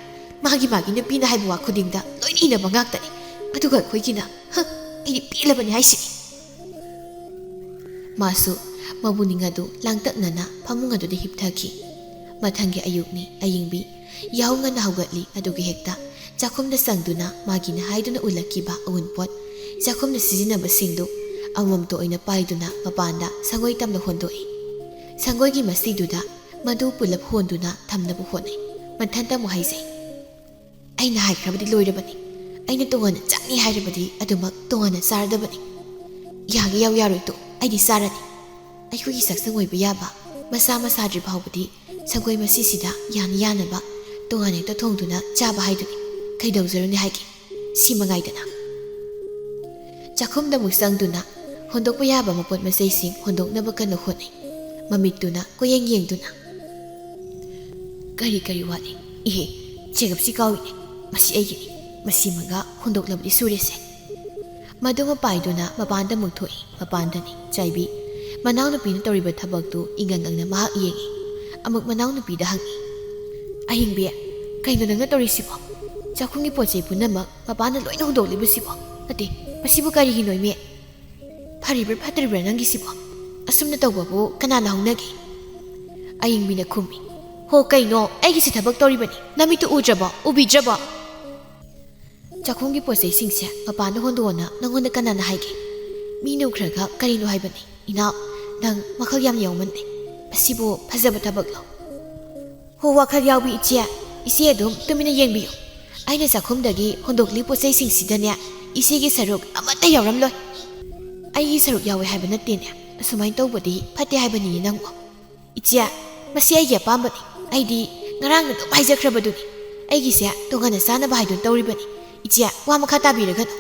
ꯃꯥꯒꯤ ꯃꯥꯒꯤ ꯅꯨꯄꯤꯅ ꯍꯥꯏꯕ ꯋꯥ ꯈꯨꯗꯤꯡꯗ ꯂꯣꯏꯅ ꯏꯟꯅꯕ ꯉꯥꯛꯇꯅꯤ꯫ ꯑꯗꯨꯒ ꯑꯩꯈꯣꯏꯒꯤꯅ, ꯍ, ꯑꯩꯗꯤ ꯄꯦꯜꯂꯕꯅꯤ ꯍꯥꯏꯁꯤꯅꯤ꯫" ꯃꯥꯁꯨ ꯃꯕꯨꯛꯅꯤꯡ ꯑꯗꯨ ꯂꯥꯡꯇꯛꯅꯅ ꯐꯃꯨꯡ ꯑꯗꯨꯗ ꯍꯤꯞꯊꯈꯤ꯫ ꯃꯊꯪꯒꯤ ꯑꯌꯨꯛꯅꯤ꯫ ꯑꯌꯤꯡꯕꯤ ꯌꯥꯍꯧ ꯉꯟꯅ ꯍꯧꯒꯠꯂꯤ꯫ ꯑꯗꯨꯒ ꯍꯦꯛꯇ ꯆꯥꯛꯈꯨꯝꯗ ꯆꯪꯗꯨꯅ ꯃꯥꯒꯤꯅ ꯍꯥꯏꯗꯨꯅ ꯎꯠꯂꯛꯈꯤꯕ ꯑꯎꯟꯄꯣꯠ, ꯆꯥꯛꯈꯨꯝꯗ ꯁꯤꯖꯤꯟꯅꯕꯁꯤꯡꯗꯨ ꯑꯃꯃꯝꯇ ꯑꯣꯏꯅ ꯄꯥꯏꯗꯨꯅ ꯃꯄꯥꯟꯗ ꯁꯪꯒꯣꯏ ꯇꯝꯅ ꯍꯣꯟꯗꯣꯛꯏ꯫ ꯁꯪꯒꯣꯏꯒꯤ ꯃꯁꯤꯗꯨꯗ ꯃꯗꯨ ꯄꯨꯂꯞ ꯍꯣꯟꯗꯨꯅ ꯊꯝꯅꯕ ꯍꯣꯠꯅꯩ꯫ ꯃꯊꯟꯇ ꯑꯃꯨꯛ ꯍꯥꯏꯖꯩ, "ꯑꯩꯅ ꯍꯥꯏꯈ꯭ꯔꯕꯗꯤ ꯂꯣꯏꯔꯕꯅꯤ꯫ ꯑꯩꯅ ꯇꯣꯉꯥꯟꯅ ꯆꯥꯅꯤ ꯍꯥꯏꯔꯕꯗꯤ ꯑꯗꯨꯃꯛ ꯇꯣꯉꯥꯟꯅ ꯆꯥꯔꯗꯕꯅꯤ꯫ ꯌꯥꯒꯦ ꯌꯥꯎ ꯌꯥꯔꯣꯏ ꯇꯣ, ꯑꯩꯗꯤ ꯆꯥꯔꯅꯤ꯫ ꯑꯩꯈꯣꯏꯒꯤ ꯆꯥꯛꯁꯪ ꯑꯣꯏꯕ ꯌꯥꯕ ꯃꯁꯥ ꯃꯁꯥꯗ꯭ꯔꯤ ꯐꯥꯎꯕꯗꯤ ꯁꯪꯒꯣꯏ ꯃꯁꯤꯁꯤꯗ ꯌꯥꯅ ꯌꯥꯅꯕ ꯇꯣꯉꯥꯟꯅ ꯍꯦꯛꯇ ꯊꯣꯡꯗꯨꯅ ꯆꯥꯕ ꯍꯥꯏꯗꯨꯅꯤ꯫ ꯀꯩꯗꯧꯖꯔꯨꯅꯤ ꯍꯥꯏꯒꯦ? ꯁꯤ ꯃꯉꯥꯏꯗꯅ꯫" ꯆꯥꯛꯈꯨꯝꯗ ꯑꯃꯨꯛ ꯆꯪꯗꯨꯅ ꯍꯣꯟꯗꯣꯛꯄ ꯌꯥꯕ ꯃꯄꯣꯠ ꯃꯆꯩꯁꯤꯡ ꯍꯣꯟꯗꯣꯛꯅꯕ ꯀꯟꯅ ꯍꯣꯠꯅꯩ꯫ ꯃꯃꯤꯠꯇꯨꯅ ꯀꯣꯏꯌꯦꯡ ꯌꯦꯡꯗꯨꯅ, "ꯀꯔꯤ ꯀꯔꯤ ꯋꯥꯠꯂꯤ? ꯏꯍꯦ, ꯆꯦꯒꯞꯁꯤ ꯀꯥꯎꯏꯅꯦ꯫ ꯃꯁꯤ ꯑꯩꯒꯤꯅꯤ꯫ ꯃꯁꯤꯃꯒ ꯍꯣꯟꯗꯣꯛꯂꯕꯗꯤ ꯁꯨꯔꯦꯁꯦ꯫" ꯃꯗꯨꯃ ꯄꯥꯏꯗꯨꯅ ꯃꯄꯥꯟꯗ ꯑꯃꯨꯛ ꯊꯣꯛꯏ꯫ ꯃꯄꯥꯟꯗꯅꯤ ꯆꯥꯏꯕꯤ꯫ ꯃꯅꯥꯎꯅꯨꯄꯤꯅ ꯇꯧꯔꯤꯕ ꯊꯕꯛꯇꯨ ꯏꯉꯪ ꯉꯪꯅ ꯃꯍꯥꯛ ꯌꯦꯡꯏ꯫ ꯑꯃꯨꯛ ꯃꯅꯥꯎꯅꯨꯄꯤꯗ ꯍꯪꯏ, "ꯑꯍꯤꯡꯕꯤ, ꯀꯩꯅꯣ ꯅꯪꯅ ꯇꯧꯔꯤꯁꯤꯕꯣ? ꯆꯥꯛꯈꯨꯝꯒꯤ ꯄꯣꯠ ꯆꯩ ꯄꯨꯝꯅꯃꯛ ꯃꯄꯥꯟꯗ ꯂꯣꯏꯅ ꯍꯨꯟꯗꯣꯛꯂꯤꯕꯁꯤꯕꯣ? ꯅꯠꯇꯦ, ꯃꯁꯤꯕꯨ ꯀꯔꯤꯒꯤꯅꯣ ꯏꯃꯦ? ꯐꯔꯤꯕ꯭ꯔꯥ ꯐꯠꯇ꯭ꯔꯤꯕ꯭ꯔꯥ ꯅꯪꯒꯤꯁꯤꯕꯣ? ꯑꯁꯨꯝꯅ ꯇꯧꯕꯕꯨ ꯀꯅꯥꯅ ꯍꯧꯅꯒꯦ?" ꯑꯌꯤꯡꯕꯤꯅ ꯈꯨꯝꯃꯤ, "ꯍꯣ ꯀꯩꯅꯣ, ꯑꯩꯒꯤꯁꯤ ꯊꯕꯛ ꯇꯧꯔꯤꯕꯅꯤ꯫ ꯅꯃꯤꯠꯇꯨ ꯎꯗ꯭ꯔꯕꯣ? ꯎꯕꯤꯗ꯭ꯔꯕꯣ?" "ꯆꯥꯛꯈꯨꯝꯒꯤ ꯄꯣꯠ ꯆꯩꯁꯤꯡꯁꯦ ꯃꯄꯥꯟꯗ ꯍꯣꯟꯗꯣꯛꯑꯣꯅ ꯅꯪꯉꯣꯟꯗ ꯀꯅꯥꯅ ꯍꯥꯏꯒꯦ? ꯃꯤꯅ ꯎꯈ꯭ꯔꯒ ꯀꯔꯤꯅꯣ ꯍꯥꯏꯕꯅꯤ꯫ ꯏꯅꯥꯎ, ꯅꯪ ꯋꯥꯈꯜ ꯌꯥꯝ ꯌꯥꯎꯃꯟꯂꯦ꯫ ꯃꯁꯤꯕꯨ ꯐꯖꯕ ꯊꯕꯛꯂꯣ?" "ꯍꯣ, ꯋꯥꯈꯜ ꯌꯥꯎꯕꯤ ꯏꯆꯦ, ꯏꯆꯦ ꯑꯗꯨꯝ ꯇꯨꯃꯤꯟꯅ ꯌꯦꯡꯕꯤꯌꯨ꯫ ꯑꯩꯅ ꯆꯥꯛꯈꯨꯝꯗꯒꯤ ꯍꯣꯟꯗꯣꯛꯂꯤ ꯄꯣꯠ ꯆꯩꯁꯤꯡꯁꯤꯗꯅꯦ, ꯏꯆꯦꯒꯤ ꯁꯔꯨꯛ ꯑꯃꯠꯇ ꯌꯥꯎꯔꯝꯂꯣꯏ꯫" "ꯑꯩꯒꯤ ꯁꯔꯨꯛ ꯌꯥꯎꯋꯦ ꯍꯥꯏꯕ ꯅꯠꯇꯦꯅꯦ꯫ ꯑꯁꯨꯃꯥꯏꯅ ꯇꯧꯕꯗꯤ ꯐꯠꯇꯦ ꯍꯥꯏꯕꯅꯤꯅꯦ ꯅꯪꯕꯨ꯫" "ꯏ-, "ꯏꯆꯦ, ꯃꯁꯤ ꯑꯩꯒꯤ ꯑꯄꯥꯝꯕꯅꯤ꯫ ꯑꯩꯗꯤ ꯉꯔꯥꯡꯅ ꯑꯗꯨꯝ ꯍꯥꯏꯖꯈ꯭ꯔꯕꯗꯨꯅꯤ꯫ ꯑꯩꯒꯤꯁꯦ ꯇꯣꯉꯥꯟꯅ ꯆꯥꯅꯕ ꯍꯥꯏꯗꯨꯅ ꯇꯧꯔꯤꯕꯅꯤ꯫ ꯏꯆꯦ, ꯋꯥ ꯃꯈꯥ ꯇꯥꯕꯤꯔꯒꯅꯨ꯫"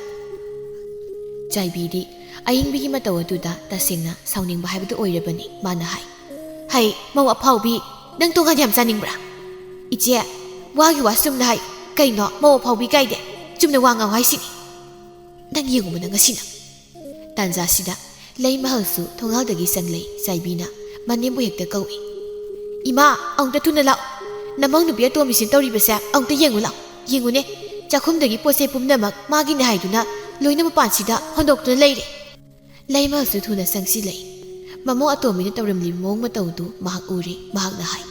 ꯆꯥꯏꯕꯤꯗꯤ ꯑꯏꯪꯕꯤꯒꯤ ꯃꯇꯧ ꯑꯗꯨꯗ ꯇꯁꯦꯡꯅ ꯁꯥꯎꯅꯤꯡꯕ ꯍꯥꯏꯕꯗꯨ ꯑꯣꯏꯔꯕꯅꯤ꯫ ꯃꯥꯅ ꯍꯥꯏ, "ꯍꯩ, ꯃꯧ ꯑꯐꯥꯎꯕꯤ, ꯅꯪ ꯇꯣꯉꯥꯟ ꯌꯥꯝ ꯆꯥꯅꯤꯡꯕ꯭ꯔꯥ? ꯏꯆꯦ, ꯋꯥꯒꯤ ꯋꯥ ꯆꯨꯝꯅ ꯍꯥꯏ꯫ ꯀꯩꯅꯣ ꯃꯧ ꯑꯐꯥꯎꯕꯤ ꯀꯥꯏꯗꯦ? ꯆꯨꯝꯅ ꯋꯥ ꯉꯥꯡꯉꯨ ꯍꯥꯏꯁꯤꯅꯤ꯫ ꯅꯪ ꯌꯦꯡꯉꯨꯕꯅ ꯉꯁꯤꯅ꯫" ꯇꯥꯟꯖꯥꯁꯤꯗ ꯂꯩꯃꯍꯜꯁꯨ ꯊꯣꯡꯒꯥꯜꯗꯒꯤ ꯆꯪꯂꯩ꯫ ꯆꯥꯏꯕꯤꯅ ꯃꯅꯦꯝꯕꯨ ꯍꯦꯛꯇ ꯀꯧꯏ꯫ "ꯏꯃꯥ, ꯑꯃꯨꯛꯇ ꯊꯨꯅ ꯂꯥꯛꯑꯣ꯫ ꯅꯃꯧ ꯅꯨꯄꯤ ꯑꯇꯣꯝꯕꯤꯁꯤꯅ ꯇꯧꯔꯤꯕꯁꯦ ꯑꯃꯨꯛꯇ ꯌꯦꯡꯉꯨ ꯂꯥꯛꯑꯣ꯫ ꯌꯦꯡꯉꯨꯅꯦ, ꯆꯥꯛꯈꯨꯝꯗꯒꯤ ꯄꯣꯠ ꯆꯩ ꯄꯨꯝꯅꯃꯛ ꯃꯥꯒꯤꯅꯦ ꯍꯥꯏꯗꯨꯅ ꯂꯣꯏꯅ ꯃꯄꯥꯟꯁꯤꯗ ꯍꯣꯟꯗꯣꯛꯇꯨꯅ ꯂꯩꯔꯦ꯫" ꯂꯩꯃꯍꯜꯁꯨ ꯊꯨꯅ ꯆꯪꯁꯤꯜꯂꯛꯏ꯫ ꯃꯃꯧ ꯑꯇꯣꯝꯕꯤꯅ ꯇꯧꯔꯝꯂꯤꯕ ꯃꯑꯣꯡ ꯃꯇꯧꯗꯨ ꯃꯍꯥꯛ ꯎꯔꯦ꯫ ꯃꯍꯥꯛꯅ ꯍꯥꯏ,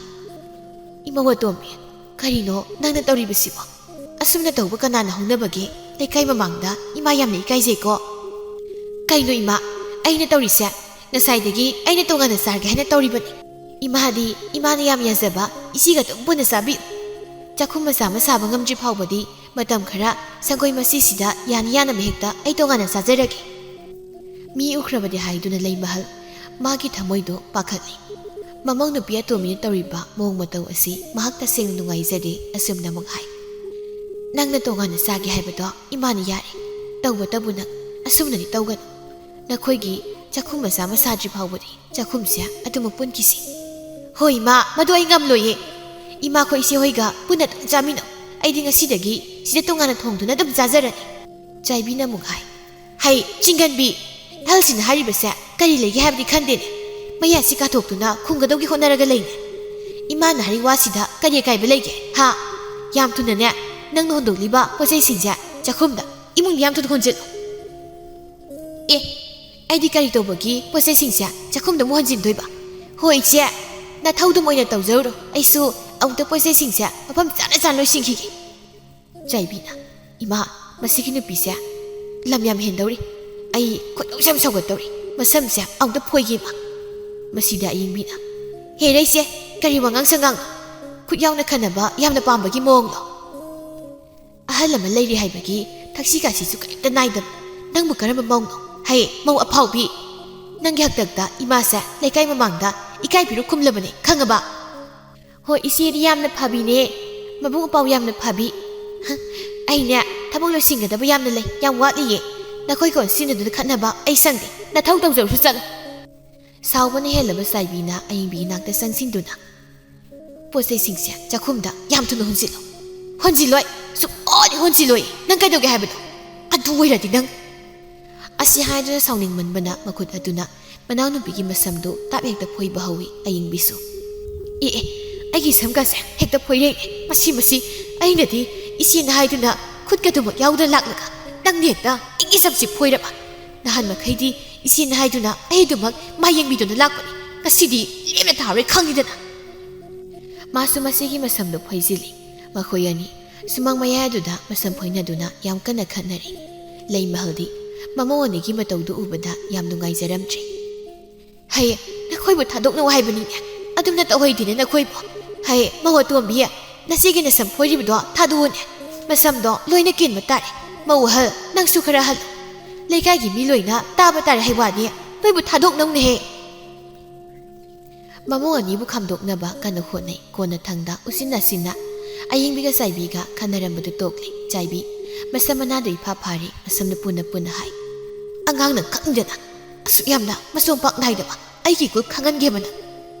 "ꯏꯃꯧ ꯑꯇꯣꯝꯕꯤ, ꯀꯔꯤꯅꯣ ꯅꯪꯅ ꯇꯧꯔꯤꯕꯁꯤꯕꯣ? ꯑꯁꯨꯝꯅ ꯇꯧꯕ ꯀꯅꯥꯅ ꯍꯧꯅꯕꯒꯦ? ꯂꯩꯀꯥꯏ ꯃꯃꯥꯡꯗ ꯏꯃꯥ ꯌꯥꯝꯅ ꯏꯀꯥꯏꯖꯩꯀꯣ꯫" "ꯀꯩꯅꯣ ꯏꯃꯥ, ꯑꯩꯅ ꯇꯧꯔꯤꯁꯦ? ꯉꯁꯥꯏꯗꯒꯤ ꯑꯩꯅ ꯇꯣꯉꯥꯟꯅ ꯆꯥꯔꯒꯦ ꯍꯥꯏꯅ ꯇꯧꯔꯤꯕꯅꯤ꯫ ꯏꯃꯥꯗꯤ ꯏꯃꯥꯅ ꯌꯥꯝ ꯌꯥꯖꯕ ꯏꯆꯦꯒ ꯑꯗꯨꯝ ꯄꯨꯟꯅ ꯆꯥꯕꯤꯌꯨ꯫ ꯆꯥꯛꯈꯨꯝ ꯃꯆꯥ ꯑꯃ ꯁꯥꯕ ꯉꯝꯗ꯭ꯔꯤ ꯐꯥꯎꯕꯗꯤ ꯃꯇꯝ ꯈꯔ ꯁꯪꯒꯣꯏ ꯃꯆꯤꯁꯤꯗ ꯌꯥꯅ ꯌꯥꯅꯕ ꯍꯦꯛꯇ ꯑꯩ ꯇꯣꯉꯥꯟꯅ ꯆꯥꯖꯔꯒꯦ꯫" ꯃꯤ ꯎꯈ꯭ꯔꯕꯗꯤ ꯍꯥꯏꯗꯨꯅ ꯂꯩꯃꯍꯜ ꯃꯥꯒꯤ ꯊꯃꯣꯏꯗꯣ ꯄꯥꯈꯠꯂꯤ꯫ ꯃꯃꯧ ꯅꯨꯄꯤ ꯑꯇꯣꯝꯕꯤꯅ ꯇꯧꯔꯤꯕ ꯃꯑꯣꯡ ꯃꯇꯧ ꯑꯁꯤ ꯃꯍꯥꯛ ꯇꯁꯦꯡꯅ ꯅꯨꯡꯉꯥꯏꯖꯗꯦ꯫ ꯑꯁꯨꯝꯅ ꯑꯃꯨꯛ ꯍꯥꯏ, "ꯅꯪꯅ ꯇꯣꯉꯥꯟꯅ ꯆꯥꯒꯦ ꯍꯥꯏꯕꯗꯣ ꯏꯃꯥꯅ ꯌꯥꯔꯦ꯫ ꯇꯧꯕꯇꯕꯨ ꯅꯪ ꯑꯁꯨꯝꯅꯗꯤ ꯇꯧꯒꯅꯨ꯫ ꯅꯈꯣꯏꯒꯤ ꯆꯥꯛꯈꯨꯝ ꯃꯆꯥ ꯑꯃ ꯁꯥꯗ꯭ꯔꯤ ꯐꯥꯎꯕꯗꯤ ꯆꯥꯛꯈꯨꯝꯁꯦ ꯑꯗꯨꯃꯛ ꯄꯨꯟꯈꯤꯁꯤ꯫" "ꯍꯣꯏ ꯏꯃꯥ, ꯃꯗꯨ ꯑꯩ ꯉꯝꯂꯣꯏꯌꯦ꯫ ꯏꯃꯥꯈꯣꯏ ꯏꯆꯦ ꯍꯣꯏꯒ ꯄꯨꯟꯅ ꯑꯗꯨꯝ ꯆꯥꯃꯤꯟꯅꯧ꯫ ꯑꯩꯗꯤ ꯉꯁꯤꯗꯒꯤ ꯁꯤꯗ ꯇꯣꯉꯥꯟꯅ ꯊꯣꯡꯗꯨꯅ ꯑꯗꯨꯝ ꯆꯥꯖꯔꯅꯤ꯫" ꯆꯥꯏꯕꯤꯅ ꯑꯃꯨꯛ ꯍꯥꯏ, "ꯍꯩ, ꯆꯤꯡꯒꯟꯕꯤ, ꯑꯍꯜꯁꯤꯅ ꯍꯥꯏꯔꯤꯕꯁꯦ ꯀꯔꯤ ꯂꯩꯒꯦ ꯍꯥꯏꯕꯗꯤ ꯈꯪꯗꯦꯅꯦ꯫ ꯃꯌꯥꯁꯤ ꯀꯥꯊꯣꯛꯇꯨꯅ ꯈꯨꯝꯒꯗꯧꯒꯤ ꯍꯣꯠꯅꯔꯒ ꯂꯩꯅꯦ꯫ ꯏꯃꯥꯅ ꯍꯥꯏꯔꯤ ꯋꯥꯁꯤꯗ ꯀꯔꯤ ꯑꯀꯥꯏꯕ ꯂꯩꯒꯦ, ꯍꯥ? ꯌꯥꯝ ꯊꯨꯅꯅꯦ, ꯅꯪꯅ ꯍꯣꯟꯗꯣꯛꯂꯤꯕ ꯄꯣꯠꯆꯩꯁꯤꯡꯁꯦ ꯆꯥꯛꯈꯨꯝꯗ, ꯏꯃꯨꯡꯗ ꯌꯥꯝ ꯊꯨꯅ ꯍꯣꯟꯖꯤꯜꯂꯨ꯫" "ꯑꯦ, ꯑꯩꯗꯤ ꯀꯔꯤ ꯇꯧꯕꯒꯤ ꯄꯣꯠꯆꯩꯁꯤꯡꯁꯦ ꯆꯥꯛꯈꯨꯝꯗ ꯑꯃꯨꯛ ꯍꯣꯟꯖꯤꯟꯗꯣꯏꯕ? ꯍꯣꯏ ꯏꯆꯦ, ꯅꯊꯧꯗꯨꯝ ꯑꯣꯏꯅ ꯇꯧꯖꯔꯨꯔꯣ꯫ ꯑꯩꯁꯨ ꯑꯃꯨꯛꯇ ꯄꯣꯠꯆꯩꯁꯤꯡꯁꯦ ꯃꯐꯝ ꯆꯥꯅ ꯆꯥꯅ ꯂꯣꯏꯁꯤꯟꯈꯤꯒꯦ꯫" ꯆꯥꯏꯕꯤꯅ, "ꯏꯃꯥ, ꯃꯁꯤꯒꯤ ꯅꯨꯄꯤꯁꯦ ꯂꯝ ꯌꯥꯝ ꯍꯦꯟꯗꯧꯔꯤ꯫ ꯑꯩ ꯈꯣꯏꯗꯧꯁꯦ ꯌꯥꯝ ꯁꯧꯒꯠꯇꯧꯔꯤ꯫ ꯃꯁꯝꯁꯦ ꯑꯃꯨꯛꯇ ꯐꯣꯏꯒꯦ ꯏꯃꯥ꯫" ꯃꯁꯤꯗ ꯑꯏꯪꯕꯤꯅ, "ꯍꯦꯔꯩꯁꯦ, ꯀꯔꯤ ꯋꯥꯉꯥꯡ ꯁꯉꯥꯡꯅꯣ? ꯈꯨꯠ ꯌꯥꯎꯅ ꯈꯟꯅꯕ ꯌꯥꯝꯅ ꯄꯥꯝꯕꯒꯤ ꯃꯑꯣꯡꯂꯣ?" "ꯑꯍꯜ ꯑꯃ ꯂꯩꯔꯤ ꯍꯥꯏꯕꯒꯤ ꯊꯛꯁꯤ ꯈꯥꯁꯤꯁꯨ ꯀꯔꯤꯝꯇ ꯅꯥꯏꯗꯕ꯫ ꯅꯪꯕꯨ ꯀꯔꯝꯕ ꯃꯧꯅꯣ? ꯍꯩ, ꯃꯧ ꯑꯐꯥꯎꯕꯤ!" ꯅꯪꯒꯤ ꯍꯥꯛꯇꯛꯇ ꯏꯃꯥꯁꯦ ꯂꯩꯀꯥꯏ ꯃꯃꯥꯡꯗ ꯏꯀꯥꯏ ꯄꯤꯔꯨꯛ ꯈꯨꯝꯂꯕꯅꯦ, ꯈꯪꯉꯕ? ꯍꯣꯏ, ꯏꯆꯦꯗꯤ ꯌꯥꯝꯅ ꯐꯕꯤꯅꯦ, ꯃꯕꯨꯡ ꯑꯄꯥꯎ ꯌꯥꯝꯅ ꯐꯕꯤ꯫ ꯍ, ꯑꯩꯅꯦ, ꯊꯕꯛ ꯂꯣꯏꯁꯤꯟꯒꯗꯕ ꯌꯥꯝꯅ ꯂꯩ, ꯌꯥꯝ ꯋꯥꯠꯂꯤꯌꯦ꯫ ꯅꯈꯣꯏ ꯀꯣꯟ ꯁꯤꯖꯤꯟꯅꯗꯨꯅ ꯈꯠꯅꯕ ꯑꯩ ꯁꯪꯗꯦ, ꯅꯊꯧ ꯇꯧꯖꯔꯨꯁꯨ ꯆꯠꯂꯣ꯫ ꯁꯥꯎꯕꯅ ꯍꯦꯜꯂꯕ ꯆꯥꯏꯕꯤꯅ ꯑꯌꯤꯡꯕꯤꯒꯤ ꯅꯥꯛꯇ ꯆꯪꯁꯤꯟꯗꯨꯅ, "ꯄꯣꯠ ꯆꯩꯁꯤꯡꯁꯦ ꯆꯥꯛꯈꯨꯝꯗ ꯌꯥꯝ ꯊꯨꯅ ꯍꯣꯟꯖꯤꯜꯂꯣ꯫" "ꯍꯣꯟꯖꯤꯜꯂꯣꯏ, ꯁꯨꯛꯍꯣꯟ ꯍꯣꯟꯖꯤꯜꯂꯣꯏ꯫ ꯅꯪ ꯀꯩꯗꯧꯒꯦ ꯍꯥꯏꯕꯅꯣ? ꯑꯗꯨ ꯑꯣꯏꯔꯗꯤ ꯅꯪ꯫" ꯑꯁꯤ ꯍꯥꯏꯗꯨꯅ ꯁꯥꯎꯅꯤꯡꯃꯟꯕꯅ ꯃꯈꯨꯠ ꯑꯗꯨꯅ ꯃꯅꯥꯎꯅꯨꯄꯤꯒꯤ ꯃꯁꯝꯗꯨ ꯇꯥꯞ ꯍꯦꯛꯇ ꯐꯣꯏꯕ ꯍꯧꯏ꯫ ꯑꯌꯤꯡꯕꯤꯁꯨ, "ꯑꯦ ꯑꯦ, ꯑꯩꯒꯤ ꯁꯝꯒꯁꯦ ꯍꯦꯛꯇ ꯐꯣꯏꯔꯦꯡꯉꯦ꯫ ꯃꯁꯤ, ꯃꯁꯤ, ꯑꯩꯅꯗꯤ ꯏꯆꯦꯅ ꯍꯥꯏꯗꯨꯅ ꯈꯨꯠꯀꯗꯨꯃꯛ ꯌꯥꯎꯗꯅ ꯂꯥꯛꯂꯒ ꯅꯪꯅ ꯍꯦꯛꯇ ꯑꯩꯒꯤ ꯁꯝꯁꯤ ꯐꯣꯏꯔꯕ? ꯅꯍꯥꯟ ꯃꯈꯩꯗꯤ ꯏꯆꯦꯅ ꯍꯥꯏꯗꯨꯅ ꯑꯩꯗꯨꯃꯛ ꯃꯥ ꯌꯦꯡꯕꯤꯗꯨꯅ ꯂꯥꯛꯄꯅꯤ꯫ ꯉꯁꯤꯗꯤ ꯂꯦꯝꯅ ꯊꯥꯔꯣꯏ ꯈꯪꯉꯤꯗꯅ꯫" ꯃꯥꯁꯨ ꯃꯁꯤꯒꯤ ꯃꯁꯝꯗꯨ ꯐꯣꯏꯖꯤꯜꯂꯤ꯫ ꯃꯈꯣꯏ ꯑꯅꯤ ꯁꯨꯃꯥꯡ ꯃꯌꯥꯏ ꯑꯗꯨꯗ ꯃꯁꯝ ꯐꯣꯏꯅꯗꯨꯅ ꯌꯥꯝ ꯀꯟꯅ ꯈꯠꯅꯔꯤ꯫ ꯂꯩꯃꯍꯜꯗꯤ ꯃꯃꯧ ꯑꯅꯤꯒꯤ ꯃꯇꯧꯗꯨ ꯎꯕꯗ ꯌꯥꯝ ꯅꯨꯡꯉꯥꯏꯖꯔꯝꯗ꯭ꯔꯦ꯫ "ꯍꯩ, ꯅꯈꯣꯏꯕꯨ ꯊꯥꯗꯣꯛꯅꯧ ꯍꯥꯏꯕꯅꯤꯅꯦ, ꯑꯗꯨꯝꯅ ꯇꯧꯍꯩꯗꯦꯅꯦ ꯅꯈꯣꯏꯕꯨ꯫ ꯍꯩ, ꯃꯧ ꯑꯇꯣꯝꯕꯤ, ꯅꯆꯦꯒꯤ ꯅꯁꯝ ꯐꯣꯏꯔꯤꯕꯗꯣ ꯊꯥꯗꯣꯛꯎꯅꯦ꯫ ꯃꯁꯝꯗꯣ ꯂꯣꯏꯅ ꯀꯦꯟꯕ ꯇꯥꯔꯦ꯫ ꯃꯧ ꯑꯍꯜ, ꯅꯪꯁꯨ ꯈꯔ ꯍꯜꯂꯨ꯫ ꯂꯩꯀꯥꯏꯒꯤ ꯃꯤ ꯂꯣꯏꯅ ꯇꯥꯕ ꯇꯥꯔꯦ ꯍꯥꯏ ꯋꯥꯅꯤ, ꯅꯣꯏꯕꯨ ꯊꯥꯗꯣꯛꯅꯧꯅꯦꯍꯦ꯫" ꯃꯃꯧ ꯑꯅꯤꯕꯨ ꯈꯥꯝꯗꯣꯛꯅꯕ ꯀꯟꯅ ꯍꯣꯠꯅꯩ꯫ ꯀꯣꯟꯅꯊꯪꯗ ꯎꯆꯤꯟ ꯅꯥꯆꯤꯟꯅ ꯑꯌꯤꯡꯕꯤꯒ ꯆꯥꯏꯕꯤꯒ ꯈꯟꯅꯔꯝꯕꯗꯨ ꯇꯣꯛꯂꯦ꯫ ꯆꯥꯏꯕꯤ ꯃꯁꯝ ꯃꯅꯥꯗꯨ ꯏꯐꯥ ꯐꯥꯔꯦ, ꯃꯁꯝꯅ ꯄꯨꯟꯅ ꯄꯨꯟꯅ ꯍꯥꯏ, "ꯑꯉꯥꯡꯅ ꯈꯪꯗꯅ ꯑꯁꯨꯛ ꯌꯥꯝꯅ ꯃꯆꯣꯝꯄꯥꯛ ꯅꯥꯏꯗꯕ ꯑꯩꯒꯤ ꯏꯒꯨꯜ ꯈꯪꯍꯟꯒꯦꯕ ꯅꯪ꯫